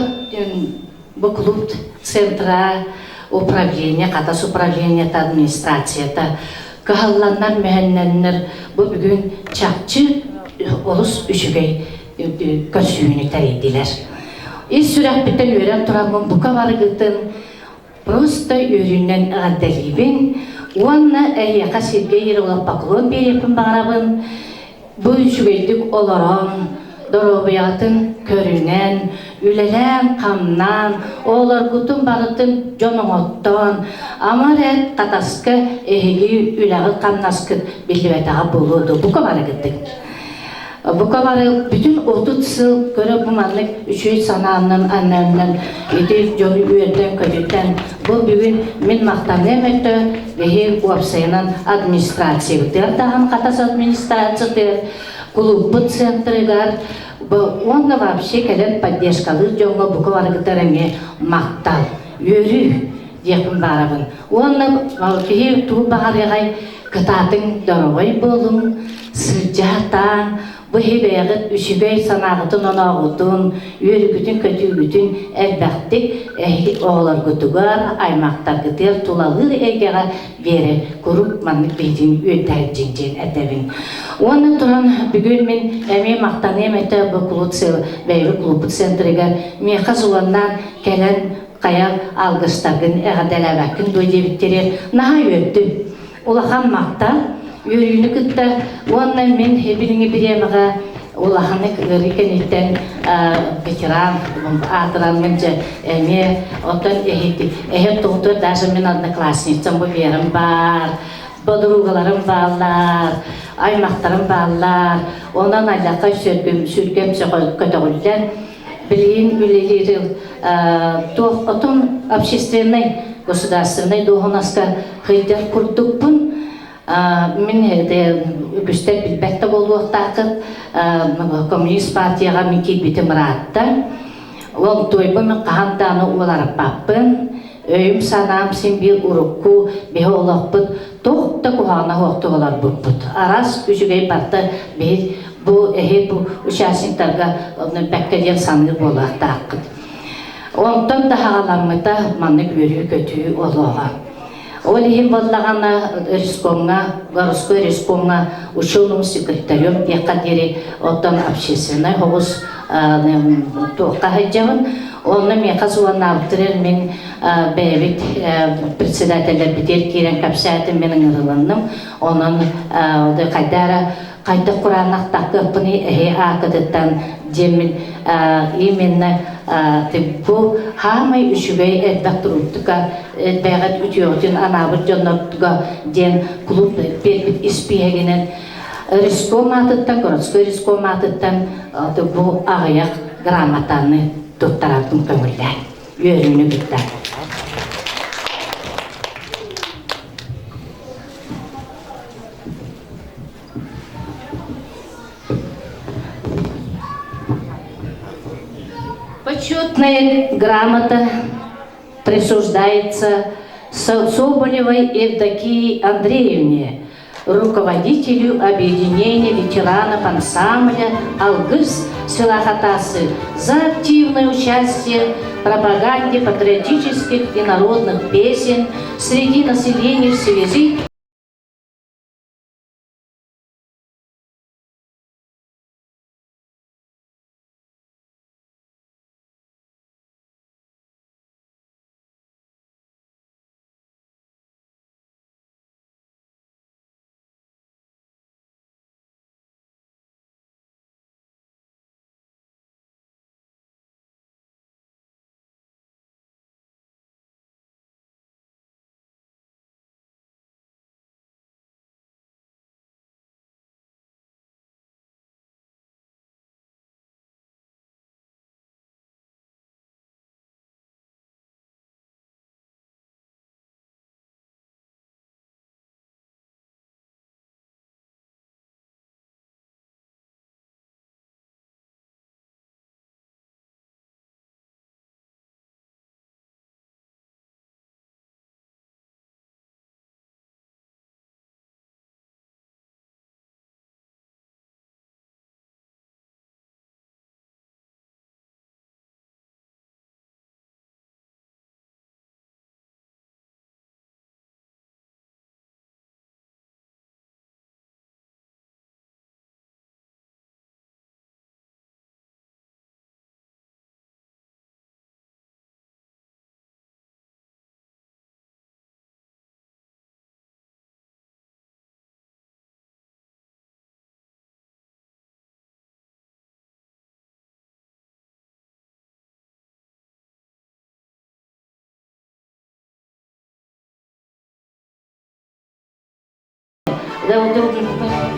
Speaker 8: бу клуб центра управление, хатас управлениета, администрацията кыһалланнар, мөһөннөннөр бу бүгүн чахчы олус үчүгэй көрсүүнү тэрийдилэр. Ис сүрэхпиттэн үөрэн тураммын бука барыгытын просто үөрүүнэн эҕэрдэлиибин уонна эһиэхэ Сергей Ерилов поклон биэриэхпин баҕарабын. Бу үчүгэйдик олорон, доруобуйаҕытын көрүнэн, үлэлээн-хамнаан, оҕолоргутун барытын дьон оҥоттоон, ама эрэ Хатаска эһиги үлэҕит-хамнаскыт биллибэтэҕэ буолуо дуо? Бука барыгытыҥ. Бука бары бүтүн 30 сыл көрө бу маннык үчүгэй санааннан аннаннан ити дьону үөрдэн-көтүтэн бу бүгүн мин махтаныам өттө биһи уопсайынан администрациябытыгар даҕаны Хатас администрациятыгар кулууппут центрыгар уонна вообще кэлэн поддержкалыыр дьоҥҥо бука барыгытар эмиэ махтал үөрүү. диэхпин баарабын. Уонна киһи тугу баҕарыаҕай кытаатыҥ доруобай буолуҥ, сылдьаатааҥ, Бу иһи бэйэҕит үчүгэй санааҕытын-онооҕутун, үөрүүгүтүн-көтүүгүтүн элбэхтик эһиги оҕолоргутугар, аймахтаргытыгар тулалыыр эйгэҕэ биэрэ куруук маннык биһитин үөрдэһэрдьиҥ диэн этэбин. Уонна туран бүгүн мин эмиэ махтаныам этэ бу кулут бэйэбит клубпут центрыгар миэхэ суланнаан кэлэн хайа алгыстаргын эҕэрдэлээбэккин дуо диэбиттэригэр наһаа үөрдүм. Улахан махтал, үөрүүнү кытта уонна мин билиҥҥи бириэмэҕэ улаханнык ыарыы кэнниттэн ветеран аатыраммын дьэ эмиэ оттон эһи тугутур даже мин одноклассницам бу Верам баар, подругаларым бааллар, аймахтарым бааллар. Онон аллахха сүргүм сүргэм көтөҕүллэн билигин үлэлиир туох отон общественнай государственнай дуоһунаска Сылдьар курдукпун. Мин үгүстэр билбэт да буолуохтааххыт. Коммунист партияҕа мин киирбитим ыраатта. Ол туойбун мин хаһан даҕаны уоларыппаппын. Өйүм-санаам син биир урукку биһи олохпут туох да куһаҕана суохтук олорбуппут. Араас үчүгэй барыта биһи бу эһи бу участниктарга бэккэ диэн саныыр буолуохтааххыт. Онтон да хаҕаламмыта маннык үөрүү-көтүү олоҕо. Ол иһин буоллаҕына рескомҥа, городской рескомҥа ученым секретарем диэххэ диэри оттон общественнай оҕус туохха сылдьабын. Онно миэхэ суоннаабыттар мин бэйэбит председателлэрбитигэр киирэн кэпсээтим, мин ыҥырылынным. Онон хайда эрэ хайдах кураанах таккыаппыный эһи аакытыттан диэммин именно бу хаамай үчүгэй элбэх туруктука элбэҕит үтүөҕүтүн анаабыт дьоннорго диэн клуб биэрбит испииһэгинэн риском аатыттан городской риском аатыттан бу аҕыйах грамотаны туттарарбын көҥүллээн үөрүүнү кытта. Почетная грамота присуждается Соболевой Евдокии Андреевне, руководителю объединения ветеранов ансамбля «Алгыс» села Хатасы за активное участие в пропаганде патриотических и народных песен среди населения в связи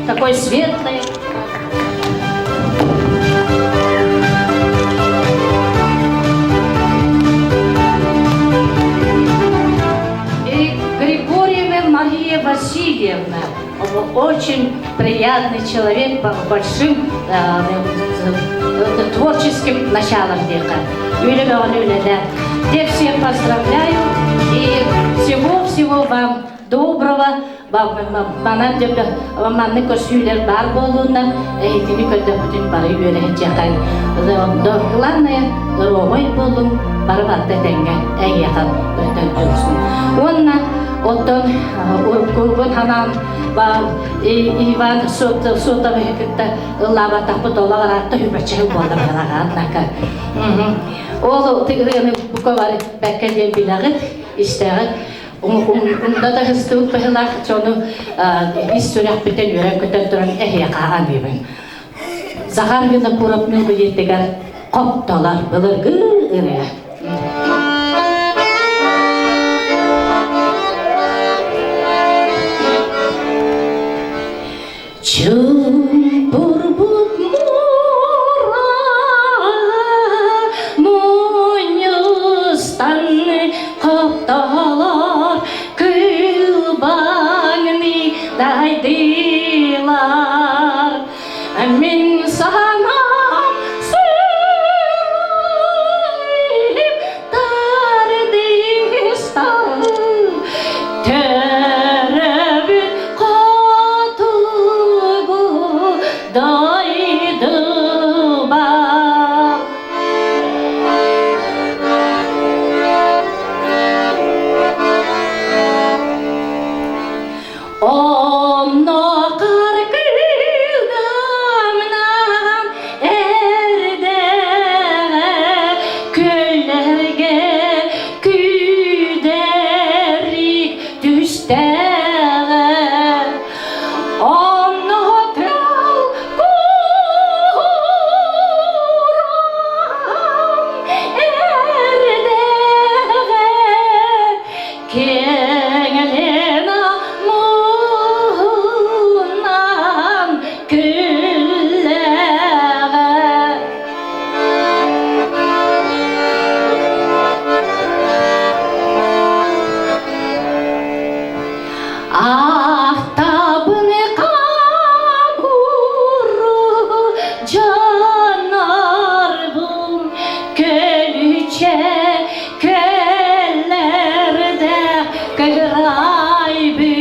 Speaker 8: Такой светлый. И Григорьева Мария Васильевна, очень приятный человек, большим творческим началом века. Үлэ бөҕөнү үлэлээн. Всех поздравляю. И всего-всего вам доброго, манан маннык көрсүүлэр баар буолууннар, эһитини көрдөхпүтүн бары үөрэһичиэхэ. Главное, доруобай буолуҥ, бары барыта этэҥҥэ эйиэхэ өтөн Уонна оттон уруккубун ханаан Иван Сотовы кытта ыллаабатахпыт олох ыраатта хүбэччэ буолла балаҕааннака. Ол ырыаны бука бары бэккэ диэн билэҕит, истэҕит. Унда да хыстыбыт быһылаах дьону ис сүрэхпитин үөрэн-көтөн туран эһиэхэ аныыбын. Захар Винокуров билиэтигэр хоптолор былыргы ырыа. Чуумпурбут муора мунньустан хоптолор кылбаҥны дайдылар. Мин санаам сырайым тардыстан төрөбүт хотугу дойдубар. Онно каркылдамнан эрдэҕэ көллэргэ күүдэрик түстэҕэ. Онно тыл кууран эрдэҕэ Кэҥэлэн муһунан күллэҕэ. Ахтабын хабуру дьоннорбун көлүчэ Кэллэрдэ кыырайбын,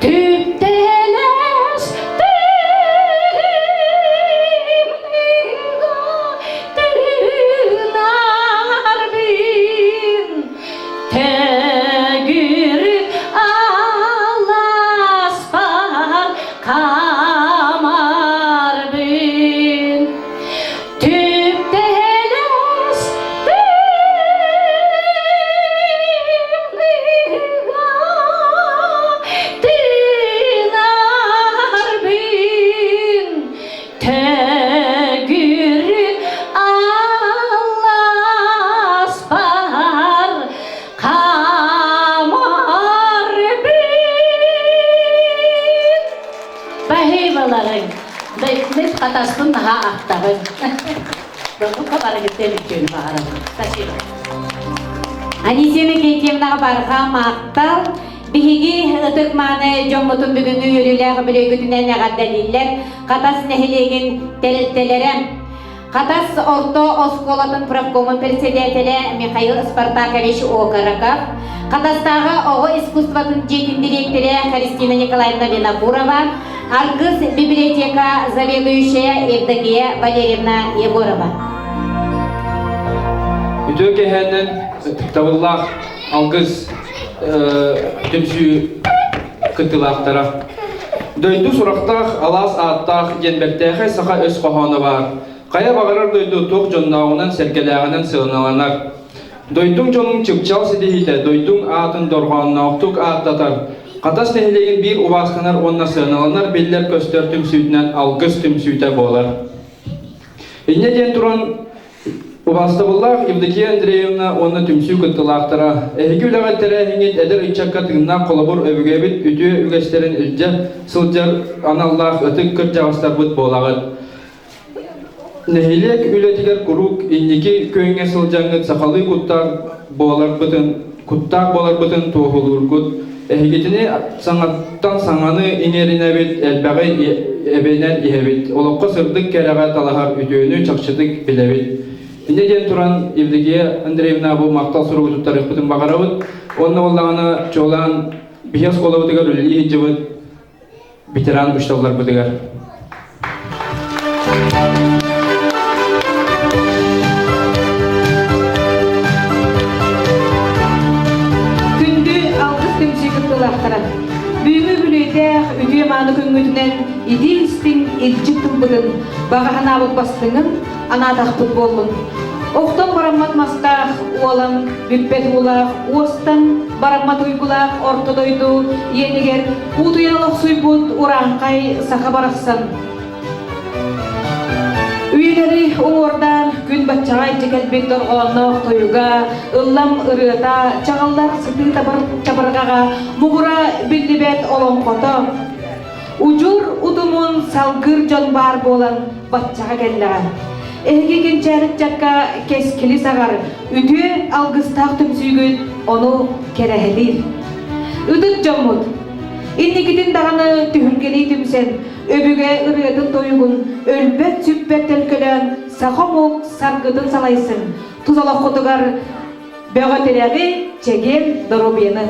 Speaker 8: түптэлэс тыымныга тыынарбын, төгүрүк аласпар камарбын. Түптэлэс тыыныга тыынарбын, төгүрүк алласпар хамарбын. Баһыыбаларыҥ, Мин хатаспын наһаа ахтабын. Бука барыгыттан үтүөнү баҕарабын. Спасибо.
Speaker 1: Анисия Никитьевнаҕа барҕа махтал. Биһиги ытык мааны дьоммутун бүгүҥҥү үөрүүлээх үбүлүөйгүтүнэн эҕэрдэлииллэр Хатас нэһилиэгин тэрилтэлэрэ. Хатас орто оскуолатын профкомун председателэ Михаил Спартакович Окороков, Хатастааҕы оҕо искусствотын дьиэтин дириэктэрэ Христина Николаевна Винокурова, Аргыс библиотека заведующая Евдокия Валерьевна Егорова.
Speaker 9: Үтүө кэһээннэн ытыктабыллаах алгыс түмсүү кыттыылаахтара. Дойду сурахтаах, алаас ааттаах диэн бэртээхэй саха өс хоһооно баар. Хайа баҕарар дойду туох дьоннооҕунан, сэргэлээҕинэн сыаналанар. Дойдуҥ дьонуҥ чыпчаал ситиһиитэ дойдуҥ аатын дорҕоонноохтук ааттатар. Хатас нэһилиэгин биир убаастанар уонна сыаналанар биллэр-көстөр түмсүүтүнэн Алгыс түмсүүтэ буолар. Инньэ диэн туран Убаастабыллаах Евдокия Андреевна уонна түмсүү кыттыылаахтара, эһиги үлэҕит тэрээһиҥҥит эдэр ыччакка тыыннаах холобур өбүгэбит үтүө үгэстэрин илдьэ сылдьар аналлаах ытык кырдьаҕастарбыт буолаҕыт. Нэһилиэк үлэтигэр куруук инники күөҥҥэ сылдьаҥҥыт сахалыы куттаах буоларбытын, куттаах буоларбытын туоһулуургут. Эһигитини саҥаттан саҥаны иҥэринэбит, элбэҕи эбинэн иһэбит. Олоххо сырдык кэрэҕэ талаһар үтүөнү чахчытык билэбит. Инньэ диэн туран Евдокия Андреевна бу махтал суругу туттарыахпытын баҕарабыт. Уонна буоллаҕына чуолаан биһиги оскуолабытыгар үлэлии сылдьыбыт ветеран учууталларбытыгар.
Speaker 10: Күндү алгыс түмсүү кыттыылаахтара! Бүгүҥҥү үбүлүөйдээх үтүө-мааны күҥҥүтүнэн итии-истиҥ илдьит тылбытын, баҕа санаабыт бастыҥын анаатахпыт буоллун. Охтон бараммат мастаах, уолан бүппэт уулаах, уостан бараммат уйгулаах орто дойду иэнигэр уутуйан олохсуйбут урааҥхай саха барахсан. Үйэлэри уҥуордаан күн баччаҕа илдьэ кэлбит дорҕоонноох тойуга, ыллам ырыата, чаҕыллар сытыы чабырҕаҕа, муҥура биллибэт олоҥхото, Удьур утумун салгыыр дьон баар буолан баччаҕа кэллэҕэ. Эһиги кэнчээри ыччакка кэскили саҕар, үтүө алгыстаах түмсүүгүт ону кэрэһэлиир. Ытык дьоммут, инникитин даҕаны түһүлгэлии түмсэн, өбүгэ ырыатын-тойугун өлбөт-сүппэт төлкөлөөн саха омук саргытын салайсыҥ, тус олоххутугар бөҕө тирэҕи, чэгиэн доруобуйаны!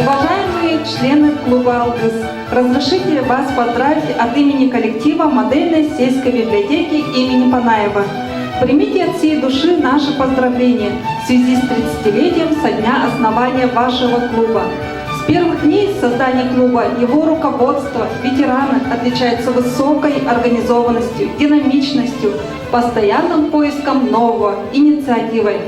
Speaker 11: Уважаемые члены клуба «Алгыс», разрешите вас поздравить от имени коллектива модельной сельской библиотеки имени Панаева. Примите от всей души наше поздравление в связи с 30-летием со дня основания вашего клуба. С первых дней создания клуба его руководство, ветераны отличаются высокой организованностью, динамичностью, постоянным поиском нового, инициативой.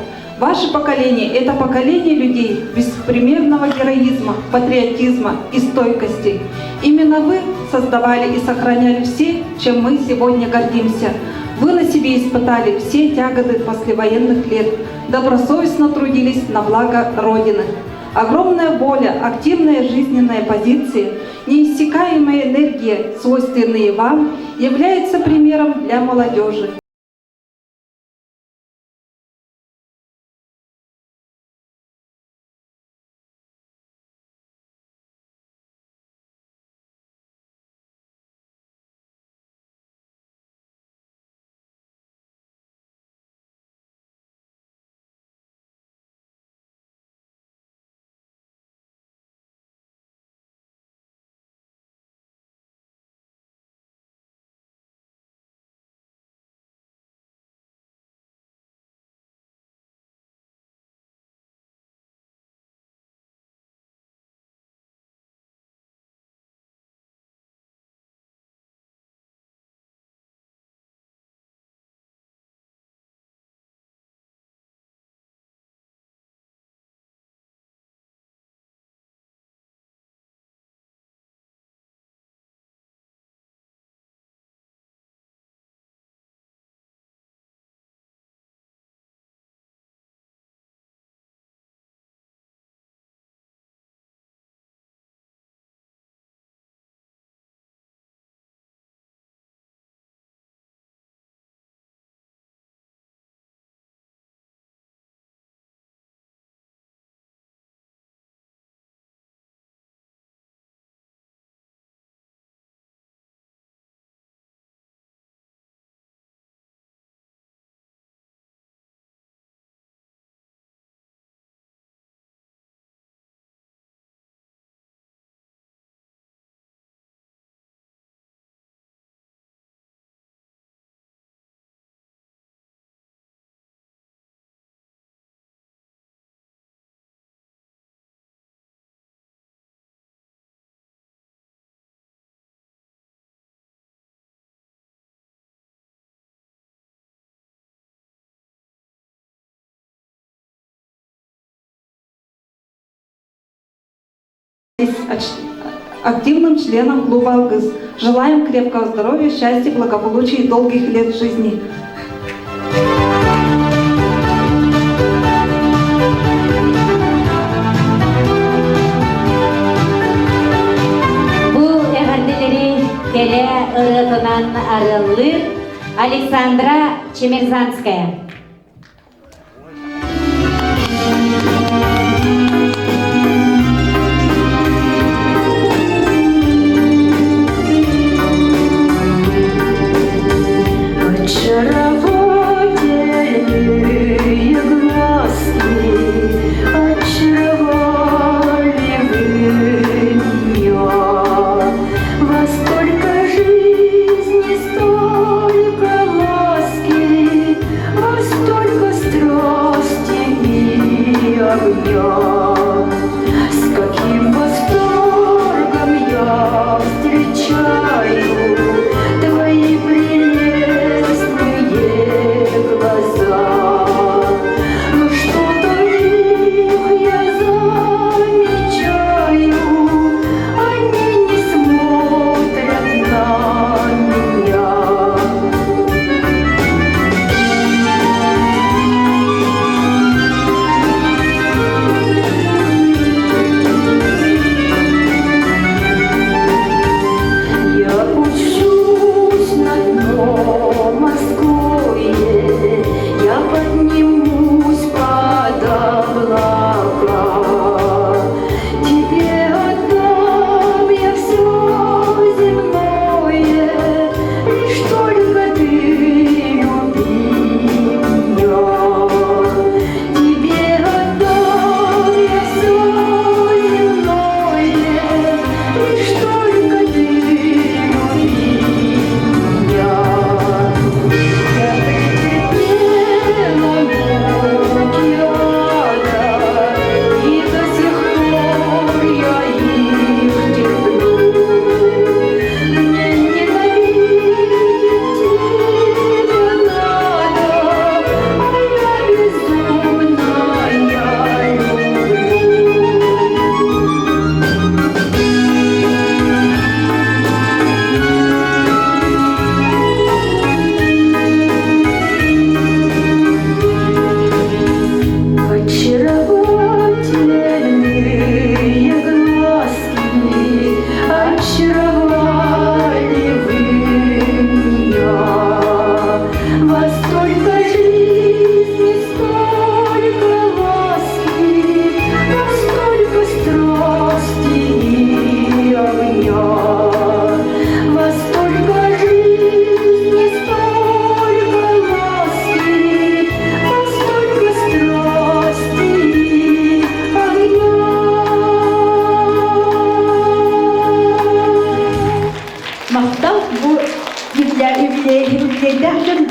Speaker 11: Ваше поколение – это поколение людей беспримерного героизма, патриотизма и стойкости. Именно вы создавали и сохраняли все, чем мы сегодня гордимся. Вы на себе испытали все тяготы послевоенных лет, добросовестно трудились на благо Родины. Огромная воля, активная жизненная позиция, неиссякаемая энергия, свойственные вам, являются примером для молодежи. Активным членом клуба «Алгыс». Желаем крепкого здоровья, счастья, благополучия и долгих лет жизни.
Speaker 1: Бу эҕэрдэлэри кэрэ ырыатынан арыаллыыр Александра Чемерзанская.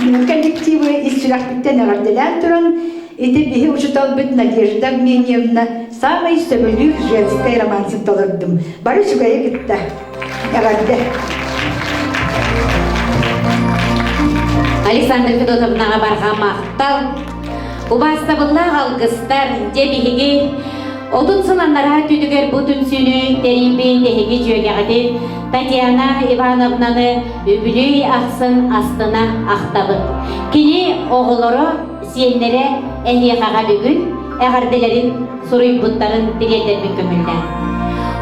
Speaker 12: Коллективы ис сүрэхпиттэн эҕэрдэлээн туран, ити биһи учуталбыт Надежда Евгеньевна самый сөбүлүүр женскай романсын толордум. Бары үчүгэйи кытта. Эҕэрдэ.
Speaker 1: Александр Федотовнаҕа барҕа махтал. Убаастабыллаах алгыстар, дьэ биһиги отут сыл анараа өттүгэр бу түмсүүнү тэрийбит эһиги дьүөгэҕитин Татьяна Ивановнаны үбүлүөй ахсын астына ахтабыт. Кини оҕолоро, сиэннэрэ эһиэхэҕэ бүгүн эҕэрдэлэрин суруйбуттарын тириэрдэрбин көҥүллээн.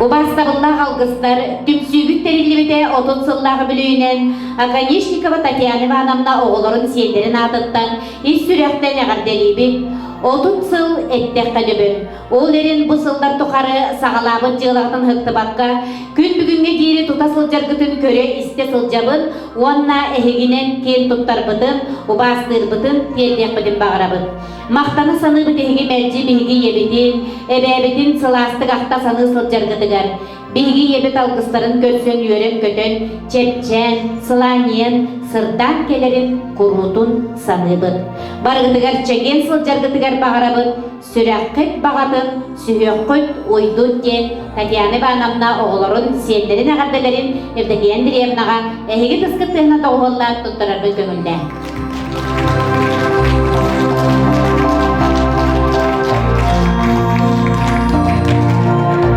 Speaker 1: Убаастабыллаах алгыстар түмсүүбүт тэриллибитэ 30 сыллаах үбүлүөйүнэн Оконешникова Татьяна Ивановна оҕолорун сиэннэрин аатыттан ис сүрэхтэн эҕэрдэлиибит. 30 сыл эттэххэ дөбөҥ. Ол эрин бу сыллар тухары саҕалаабыт дьыалаҕытын ыһыктыбакка, күн бүгүҥҥэ диэри тута сылдьаргытын көрө-истэ сылдьабын уонна эһигинэн киэн туттарбытын, убаастыырбытын тиэрдиэхпитин баҕарабыт. Махтана саныыбыт эһиги мэлдьи биһиги ийэбитин, эбээбитин сылаастык ахта саныы сылдьаргытыгар. Биһиги ийэбит алгыстарын көрсөн үөрэн-көтөн, чэпчээн, сылаанньыйан, сырдаан кэлэрин куруутун саныыбыт. Барыгытыгар чэгиэн сылдьаргытыгар баҕарабыт, сүрэххит баҕатын, сүһүөххүт уйдун диэн Татьяна Ивановна оҕолорун, сиэннэрин эҕэрдэлэрин Евдокия Андреевнаҕа эһиги тыскыт тыһына доҕуһуоллаан туттарарбын көҥүллээ.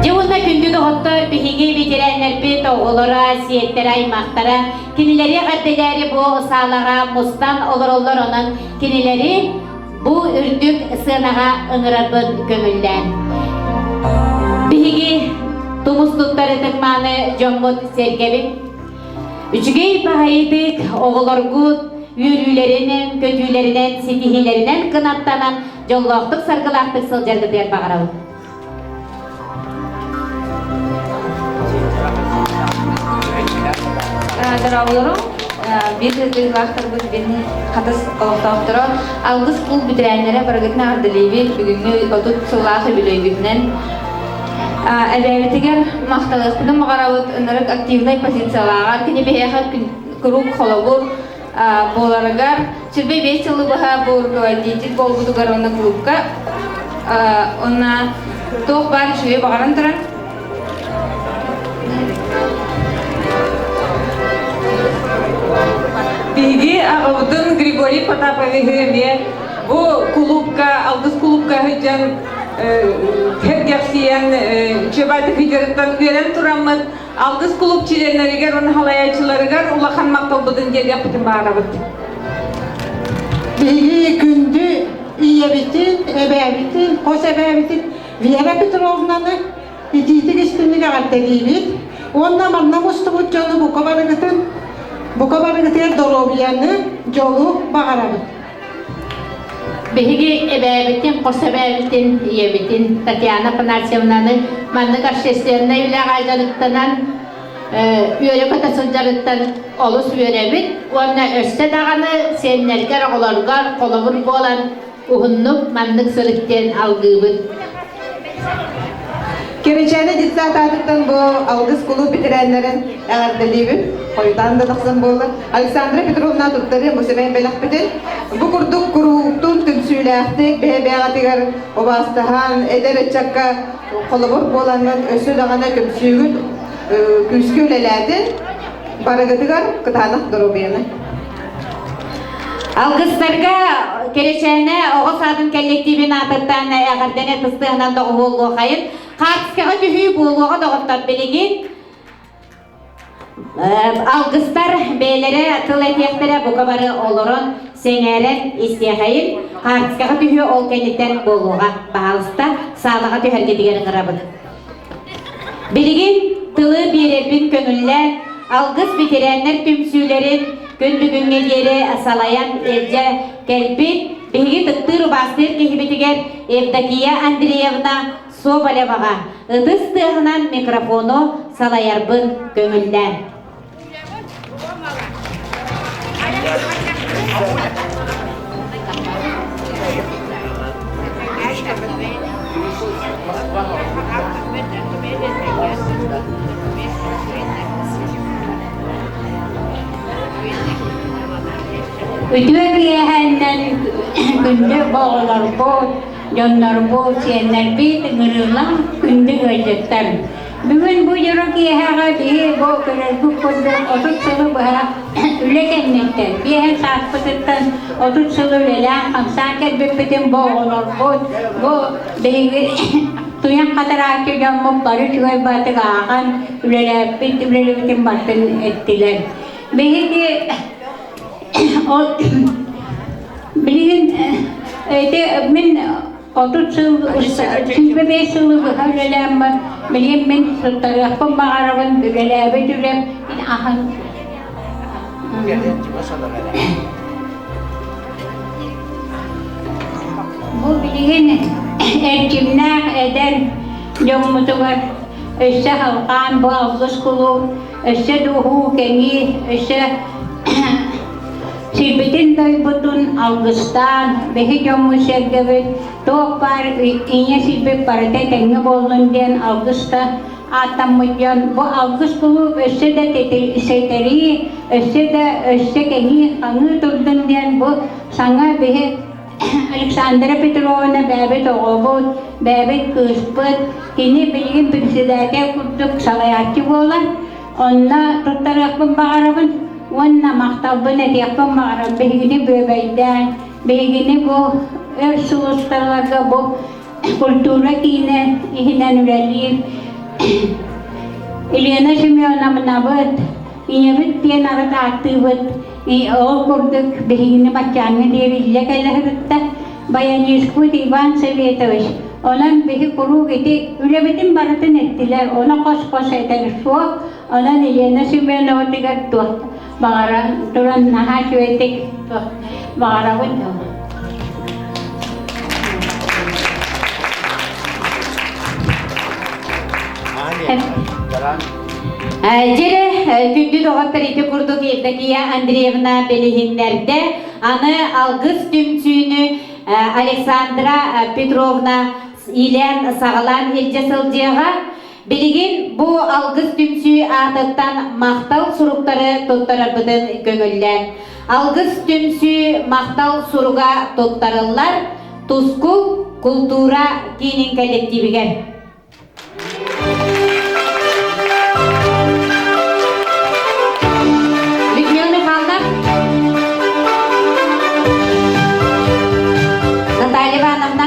Speaker 1: Дьэ уонна күндү доҕоттор, биһиги ветераннэрбит оҕолоро, сиэттэрэ, аймахтара кинилэри эҕэрдэлээри бу саалаҕа мустан олороллор, онон кинилэри бу үрдүк сыанаҕа ыҥырарбын көҥүллээн. Биһиги тумус туттар ытык-мааны дьоммут сэргэбит. Үчүгэй баҕайытык оҕолоргут үөрүүлэринэн, көтүүлэринэн, ситиһиилэринэн кынаттанан дьоллоохтук, саргылаахтык сылдьаргытыгар баҕарабыт.
Speaker 13: Дорооболорум, биир дойдулаахтарбыт бин хатас олохтоохторо Алгыс кул бүтэрээннэрэ барыгытын эҕэрдэлиибит бүгүҥҥү 30 сыллаах үбүлүөйгүтүнэн эбээбитигэр махталыахпытын баҕарабыт ынырык активнай позициялааҕар кини биһиэхэ куруук холобур буоларыгар сүрбэ биэс сылы быһа бу руководитель буолбутугар уонна клубка уонна туох баар үчүгэйи баҕаран туран
Speaker 14: Биһиги аҕабытын Григорий Потаповиһы эмиэ бу кулуупка, Алгыс кулуупка сылдьан сэргэхсийэн Чебатых лидерыттан үөрэн тураммыт Алгыс кулууп чилиэннэригэр уонна салайааччыларыгар улахан махталбытын тиэрдиэхпитин баҕарабыт.
Speaker 12: Биһиги күндү ийэбитин, эбээбитин, хос эбээбитин Вера Петровнаны итиитик истиҥник эҕэрдэлиибит уонна манна мустубут дьону бука барыгытын бука барыгытыгар доруобуйаны, дьолу баҕарабыт.
Speaker 8: Биһиги эбээбитин, хос эбээбитин, ийэбитин Татьяна Афанасьевнаны маннык общественнай үлэҕэ дьарыктанан үөрэ-көтө сылдьарыттан олус үөрэбит уонна өссө даҕаны сиэннэргэр, оҕолоргор холобур буолан уһуннук маннык сырыт диэн алгыыбыт.
Speaker 14: Кэрэчээнэ детсад аатыттан бу Алгыс кулууп бэтэрээннэрин эҕэрдэлиибин. Хойутаан да тахсан буолла. Александра Петровна туттарыам бу сэмэй бэлэхпитин. Бу курдук курууктун түмсүүлээхтик бэйэ-бэйэҕитигэр убаастаһан, эдэр ыччакка холобур буолаҥҥыт өссө даҕаны түмсүүгүт күүскэ үлэлээтин. Барыгытыгар кытаанах доруобуйаны.
Speaker 1: Алгыстарга Кэрэчээнэ оҕо саадын коллективин аатыттан эҕэрдэни тыстыһынан доҕуһуоллуохайын. Хаартыскаҕа түһүү буолуоҕа доҕоттор билигин. Алгыстар бэйэлэрэ тыл этиэхтэрэ бука бары олорон сэҥээрэн истиэхэйин. Хаартыскаҕа түһүү ол кэнниттэн буолуоҕа. Баһаалыста саалаҕа түһэргитигэр ыҥырабыт. Билигин тылы биэрэрбин көҥүллээн, Алгыс ветераннар түмсүүлэрин күн бүгүҥҥэ диэри салайан илдьэ кэлбит, биһиги ытыктыыр-убаастыыр киһибитигэр Евдокия Андреевна Соболеваҕа ытыс тыаһынан микрофону салайарбын көҥүллээн.
Speaker 8: Үтүө киэһэннэн күндү оҕолорбут, дьоннорбут, сиэннэрбит ыҥырыылаах күндү ыалдьыттар. Бүгүн бу дьоро киэһэҕэ биһи бу көрөрбүт курдук 30 сылы быһа үлэ кэнниттэн, биэһэн сааспытыттан 30 сыл үлэлээн хамсаан кэлбиппитин бу оҕолорбут, бу биһиги туйах хатарааччы дьоммут бары үчүгэй баатык ааҕан үлэлээппит үлэлэбитин барытын эттилэр. Биһиги ол билигин ити мин 30 сыл 25 сылы быһа үлэлээммин билигин мин туттарыахпын баҕарабын үлэлээбит үлэм ахан Бу билигин эрчимнээх эдэр дьоммутугар өссө халҕаан бу алгыс кулууп өссө дууһуу кэҥии өссө сирбитин дойбутун алгыстаан биһи дьоммут сэргэбит туох баар ийэ сирбит барыта этэҥҥэ буоллун диэн алгыста ааттаммыт дьон бу алгыс кулууп өссө да сэтэрии, өссө да өссө кэҥии хаҥыы турдун диэн бу саҥа биһи Александра Петровна бэйэбит оҕобут, бэйэбит кыыспыт, кини билигин председатель курдук салайааччы буолар. Онно туттарыахпын баҕарабын уонна махталбын этиэхпин баҕарабын. Биһигини бүөбэйдээн, биһигини бу өр сулустарга бу культура киинэ иһинэн үлэлиир Елена Семеновнабыт, ийэбит диэн арыт ааттыыбыт, ол курдук биһигини баччааҥҥа диэри илдьэ кэлэ сырытта. Баянистпыт Иван Советович, онон биһи куруук ити үлэбитин барытын эттилэр, ону хос-хос этэр суох, онон Елена Семеноватыгар туох баҕара туран наһаа үчүгэйдик баҕарабын.
Speaker 1: Дьире күндү доҕоттор ити курдук Евдокия Андреевна билиһиннэрдэ. Аны алгыс түмсүүнү Александра Петровна иилээн саҕалаан илдьэ сылдьыаҕа. Билигин бу Алгыс түмсүү аатыттан махтал суруктары туттарарбытын көҥүллээн. Алгыс түмсүү махтал суруга туттарыллар Тускул култуура киинин коллективигэр. Людмила Михайловна. Наталья Ивановна.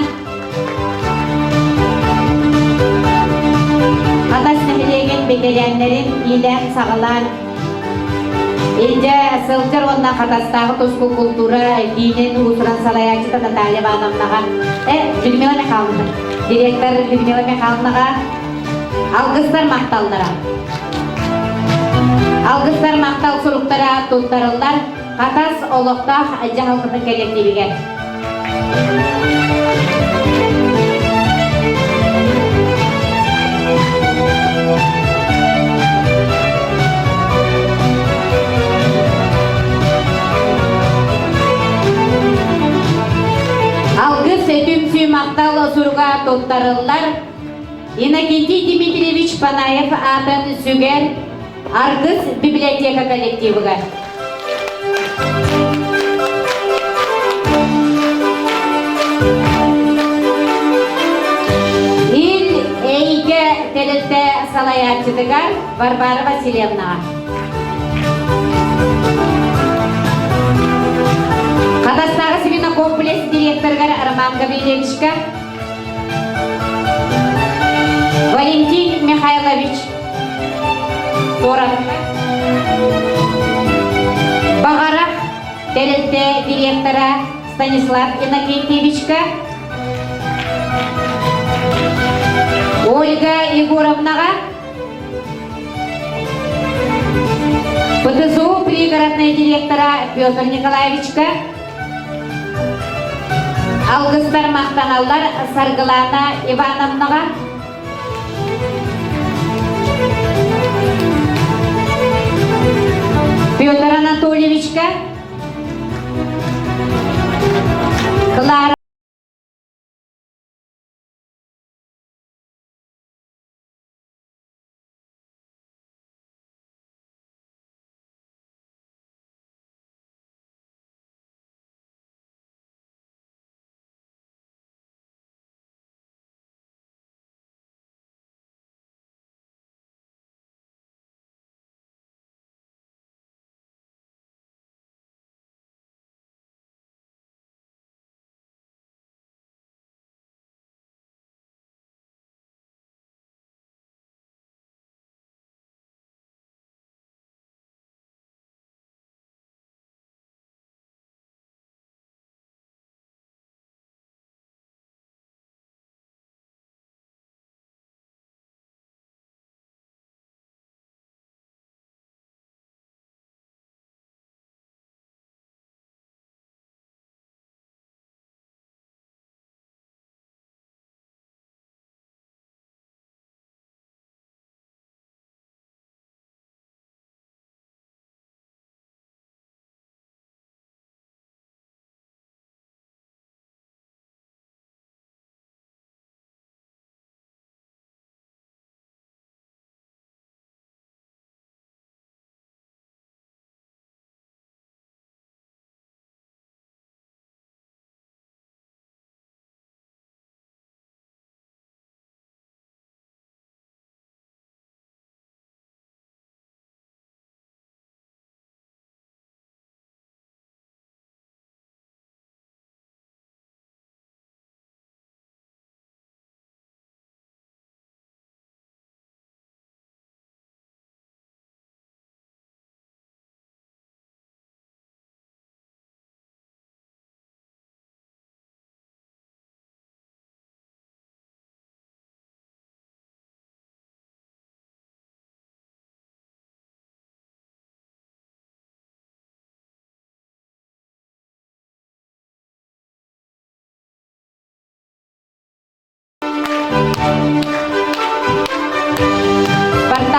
Speaker 1: Хатас нэһилиэгин бэтэрээннэрин иилээн-саҕалаан илдьэ сылдьар уонна Хатастааҕы туску култуура киинин уусуран салайааччыта Наталья Ивановнаҕа, Людмила Михайловна, директор Людмила Михайловнаҕа алгыстар махталлара. Алгыстар махтал суруктара туттарыллар Хатас олохтоох дьаһалтатын кэлэктиибигэр. Алгыс түмсүү махтал суруга туттарыллар. Иннокентий Дмитриевич Панаев аатын сүгэр Аргыс библиотека коллективыгар. Ил эйгэ тэрилтэ салайааччытыгар Варвара Васильевнаҕа. Хатастааҕы свинокомплекс директорыгар Роман Гаврильевичка Валентин Михайлович Туорапка Баҕарах тэрилтэ директора Станислав Иннокентьевичка Ольга Егоровнаҕа ПТСУ пригороднай директора Петр Николаевичка Алгыстар махтаналлар Саргылана Ивановнаҕа Петр Анатольевичка Клара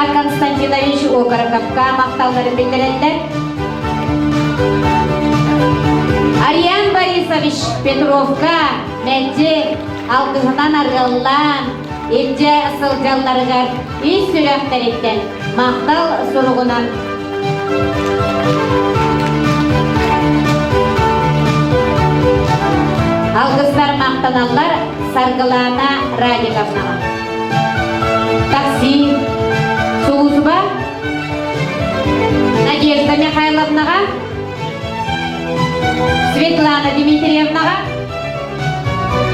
Speaker 1: Захар Константинович Окороковка махталларын биллэрэллэр. Ариан Борисович Петровка мэлдьи алгыһынан арыаллаан, илдьэ сылдьалларыгар ис сүрэхтэриттэн махтал суругунан Алгыстар махтаналлар Саргылаана Радиковнаҕа. Такси сулууспа Надежда Михайловнаҕа, Светлана Дмитриевнаҕа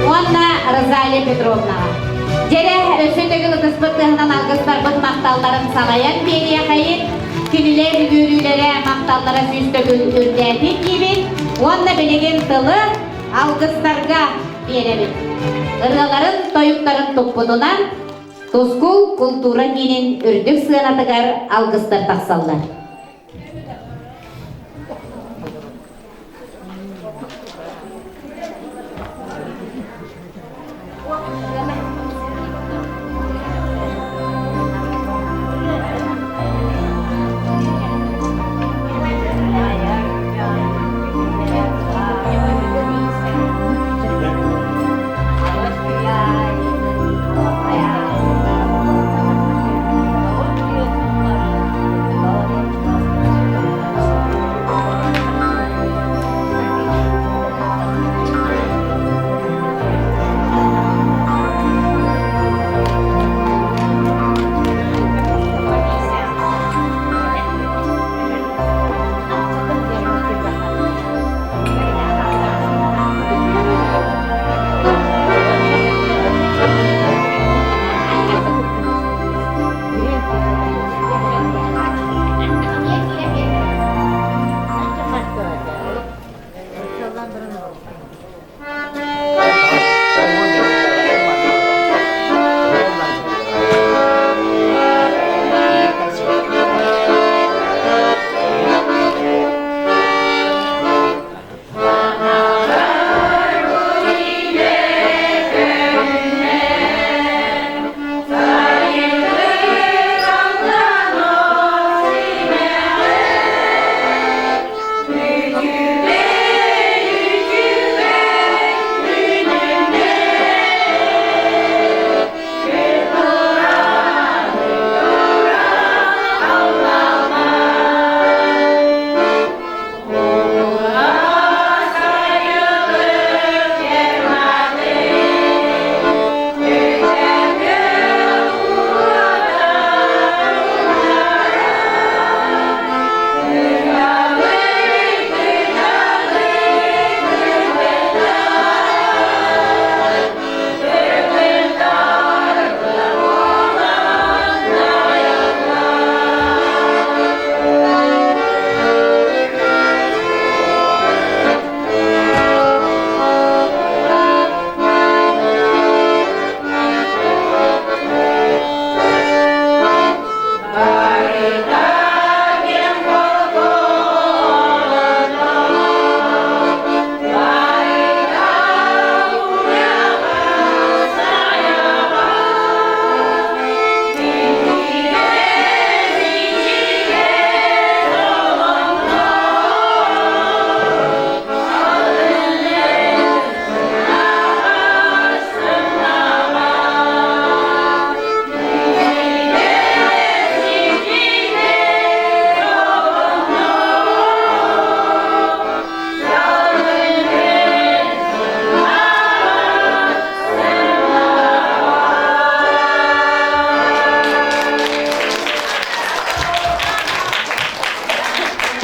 Speaker 1: уонна Розалия Петровнаҕа. Дьэрэ, өссө төгүл ытыспыт тыаһынан алгыстарбыт махталларын салайан биэриэхэйин, кинилэр үөрүүлэрэ, махталлара 100 төгүл үрдээтин диибит уонна билигин тылы алгыстарга биэрэбит. Ырыаларын, тойуктарын туппутунан Тускул култуура киинин үрдүк сыанатыгар алгыстар тахсаллар.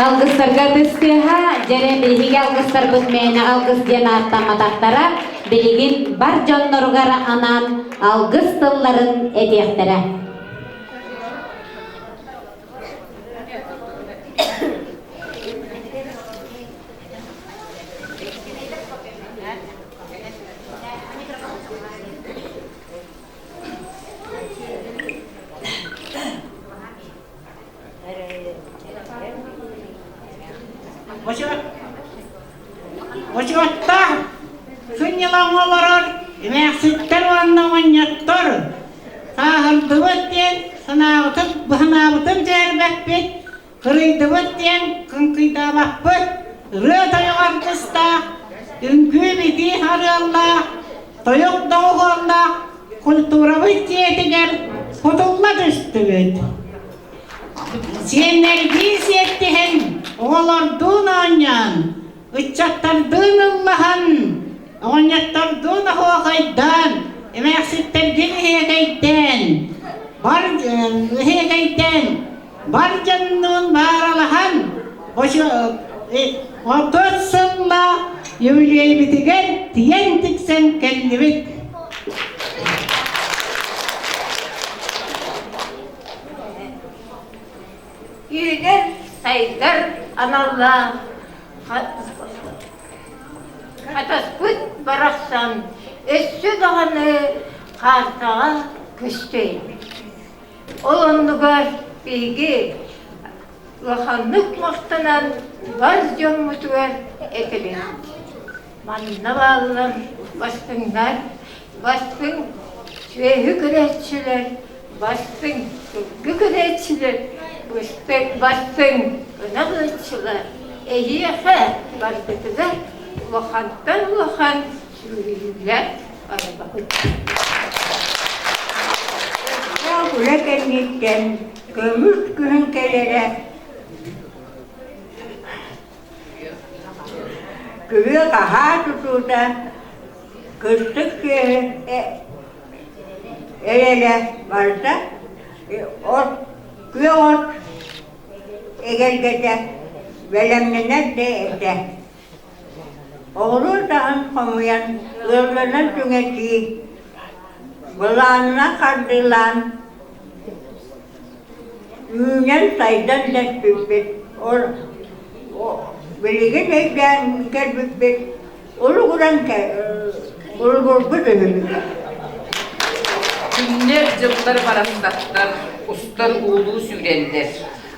Speaker 1: Алгыстарга тыстыаха, дьэрэ биһиги алгыстарбыт мээнэ алгыс диэн ааттамматахтара, билигин бар дьонноругар анаан алгыс тылларын этиэхтэрэ.
Speaker 15: Бочуоттаах сынньалаҥ олорор эмээхситтэр уонна оҕонньоттор сааһырдыбыт диэн.
Speaker 12: санаабытын, быһанаабытын түһэрбэппит, кырыйдыбыт диэн кыҥкыйдаабаппыт, ырыа тойук аргыстаах, үҥкүү-битии арыаллаах, тойук доҕуһуоллаах культурабыт дьиэтигэр кутулла түстүбүт. Сиэннэрдиин сиэттиһэн, оҕолордуун оонньоон, ыччаттардыын ыллаһан, оҕонньоттордуун оһуохайдаан, эмээхситтэргин иһиэкэйдээн, бар иһиэкэйдээн, бар дьоннуун бааралаһан, 30 сыллаах юбилейбитигэр тиийэн тиксэн кэллибит.
Speaker 15: Үүнэр сайдар аналлаах Хатаспыт барахсан өссө даҕаны хаартаҕа көстө илик. Ол оннугар биһиги улаханнык махтанан бар дьоммутугар этэбит. Манна бааллар бастыҥнар, бастыҥ сүөһү көрөөччүлэр, бастыҥ сылгы көрөөччүлэр, бастыҥ ынах ыаччылар эһиэхэ барбытыгар улахантан улахан сүгүрүйүүлэр барбабыт.
Speaker 16: Үлэ кэнниттэн көмүс күһүн кэлэрэ Күрүө-хаһаа тутуута кыстык сүөһү эрэлэ барыта от күөх от эгэлгэтэ бэлэмнэнэр да этэ. Оҕуруот аһын хомуйан ыалларынан түҥэтии, былаанынан хардыылаан Үүнэн-сайдан дэспиппит, билигин өйдөөн кэлбиппит, улугуран улугурбут үһүбүт.
Speaker 17: Күннэр-дьыллар барахсаттар, устар уулуу сүүрэллэр.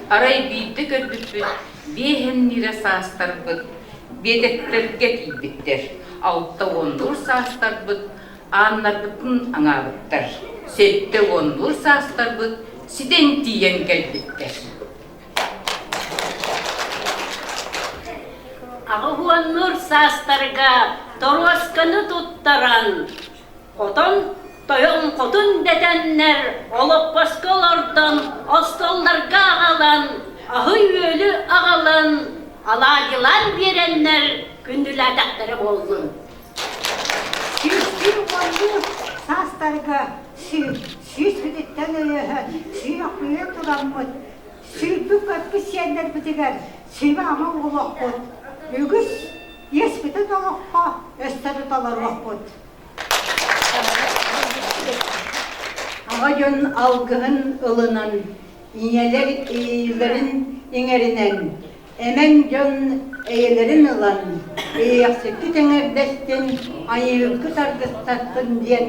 Speaker 17: Арай биирдэ көрбүппүт, биэһэнниирэ саастарбыт биэтэктэргэ тиийбиттэр. 60 саастарбыт ааннарбытын аҥаабыттар, 70 саастарбыт ситэн тиийэн кэлбиттэр.
Speaker 18: Аҕыһуоннуур саастарга торуосканы туттаран, хотон тойон хотун дэтэннэр олоппоско олордон, остуолларга аҕалан, аһы-үөлү аҕалан, алаадьылаан биэрэннэр күндүлээтэхтэрэ буоллун.
Speaker 16: Сүүстүү уоннуу саастарга сүүспүтүттэн өйөһөн, сүүрүкүйэ тураммыт, сүүрбүт-көппүт сиэннэрбитигэр сүбэ-ама буолуохпут, үгүс иэспитин олоххо өстөрү толоруохпут.
Speaker 19: Аҕа дьон алгыһын ылынан, ийэлэр иэйиилэрин иҥэринэн, Эмэн дьон эйэлэрин ылан, Иэйэхсиккит эҥэрдэстин, айыыргыт аргыстастын диэн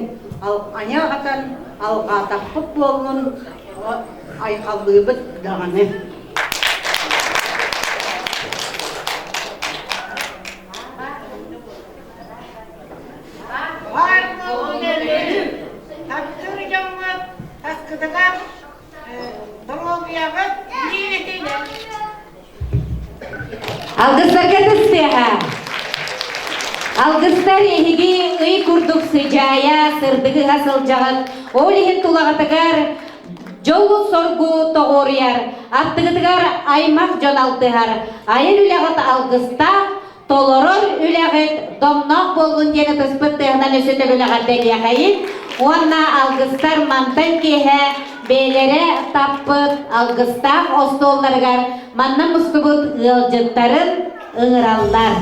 Speaker 19: айаҕатан алҕаатахпыт буоллун, айхаллыыбыт даҕаны.
Speaker 16: Баар буолун өлөрү, таптыыр дьоҥҥут таскытыгар Доруобуйаҕыт бииритинэн.
Speaker 1: Алгыстарга тыстыаха. Алгыстар эһиги ый курдук сыдьаайа, сырдыгы ыһа сылдьаҕыт. Ол иһин тулаҕытыгар дьолу-соргу тоҕуоруйар, аттыгытыгар аймах дьон алтыһар. Айар үлэҕит алгыстаах, толорор үлэҕит домноох буоллун диэн ытыспыт тыаһынан өссө төгүл эҕэрдэлиэхэйин уонна алгыстар мантан киэһэ бэйэлэрэ таппыт алгыстаах остуолларыгар манна мустубут ыалдьыттарын ыҥыраллар.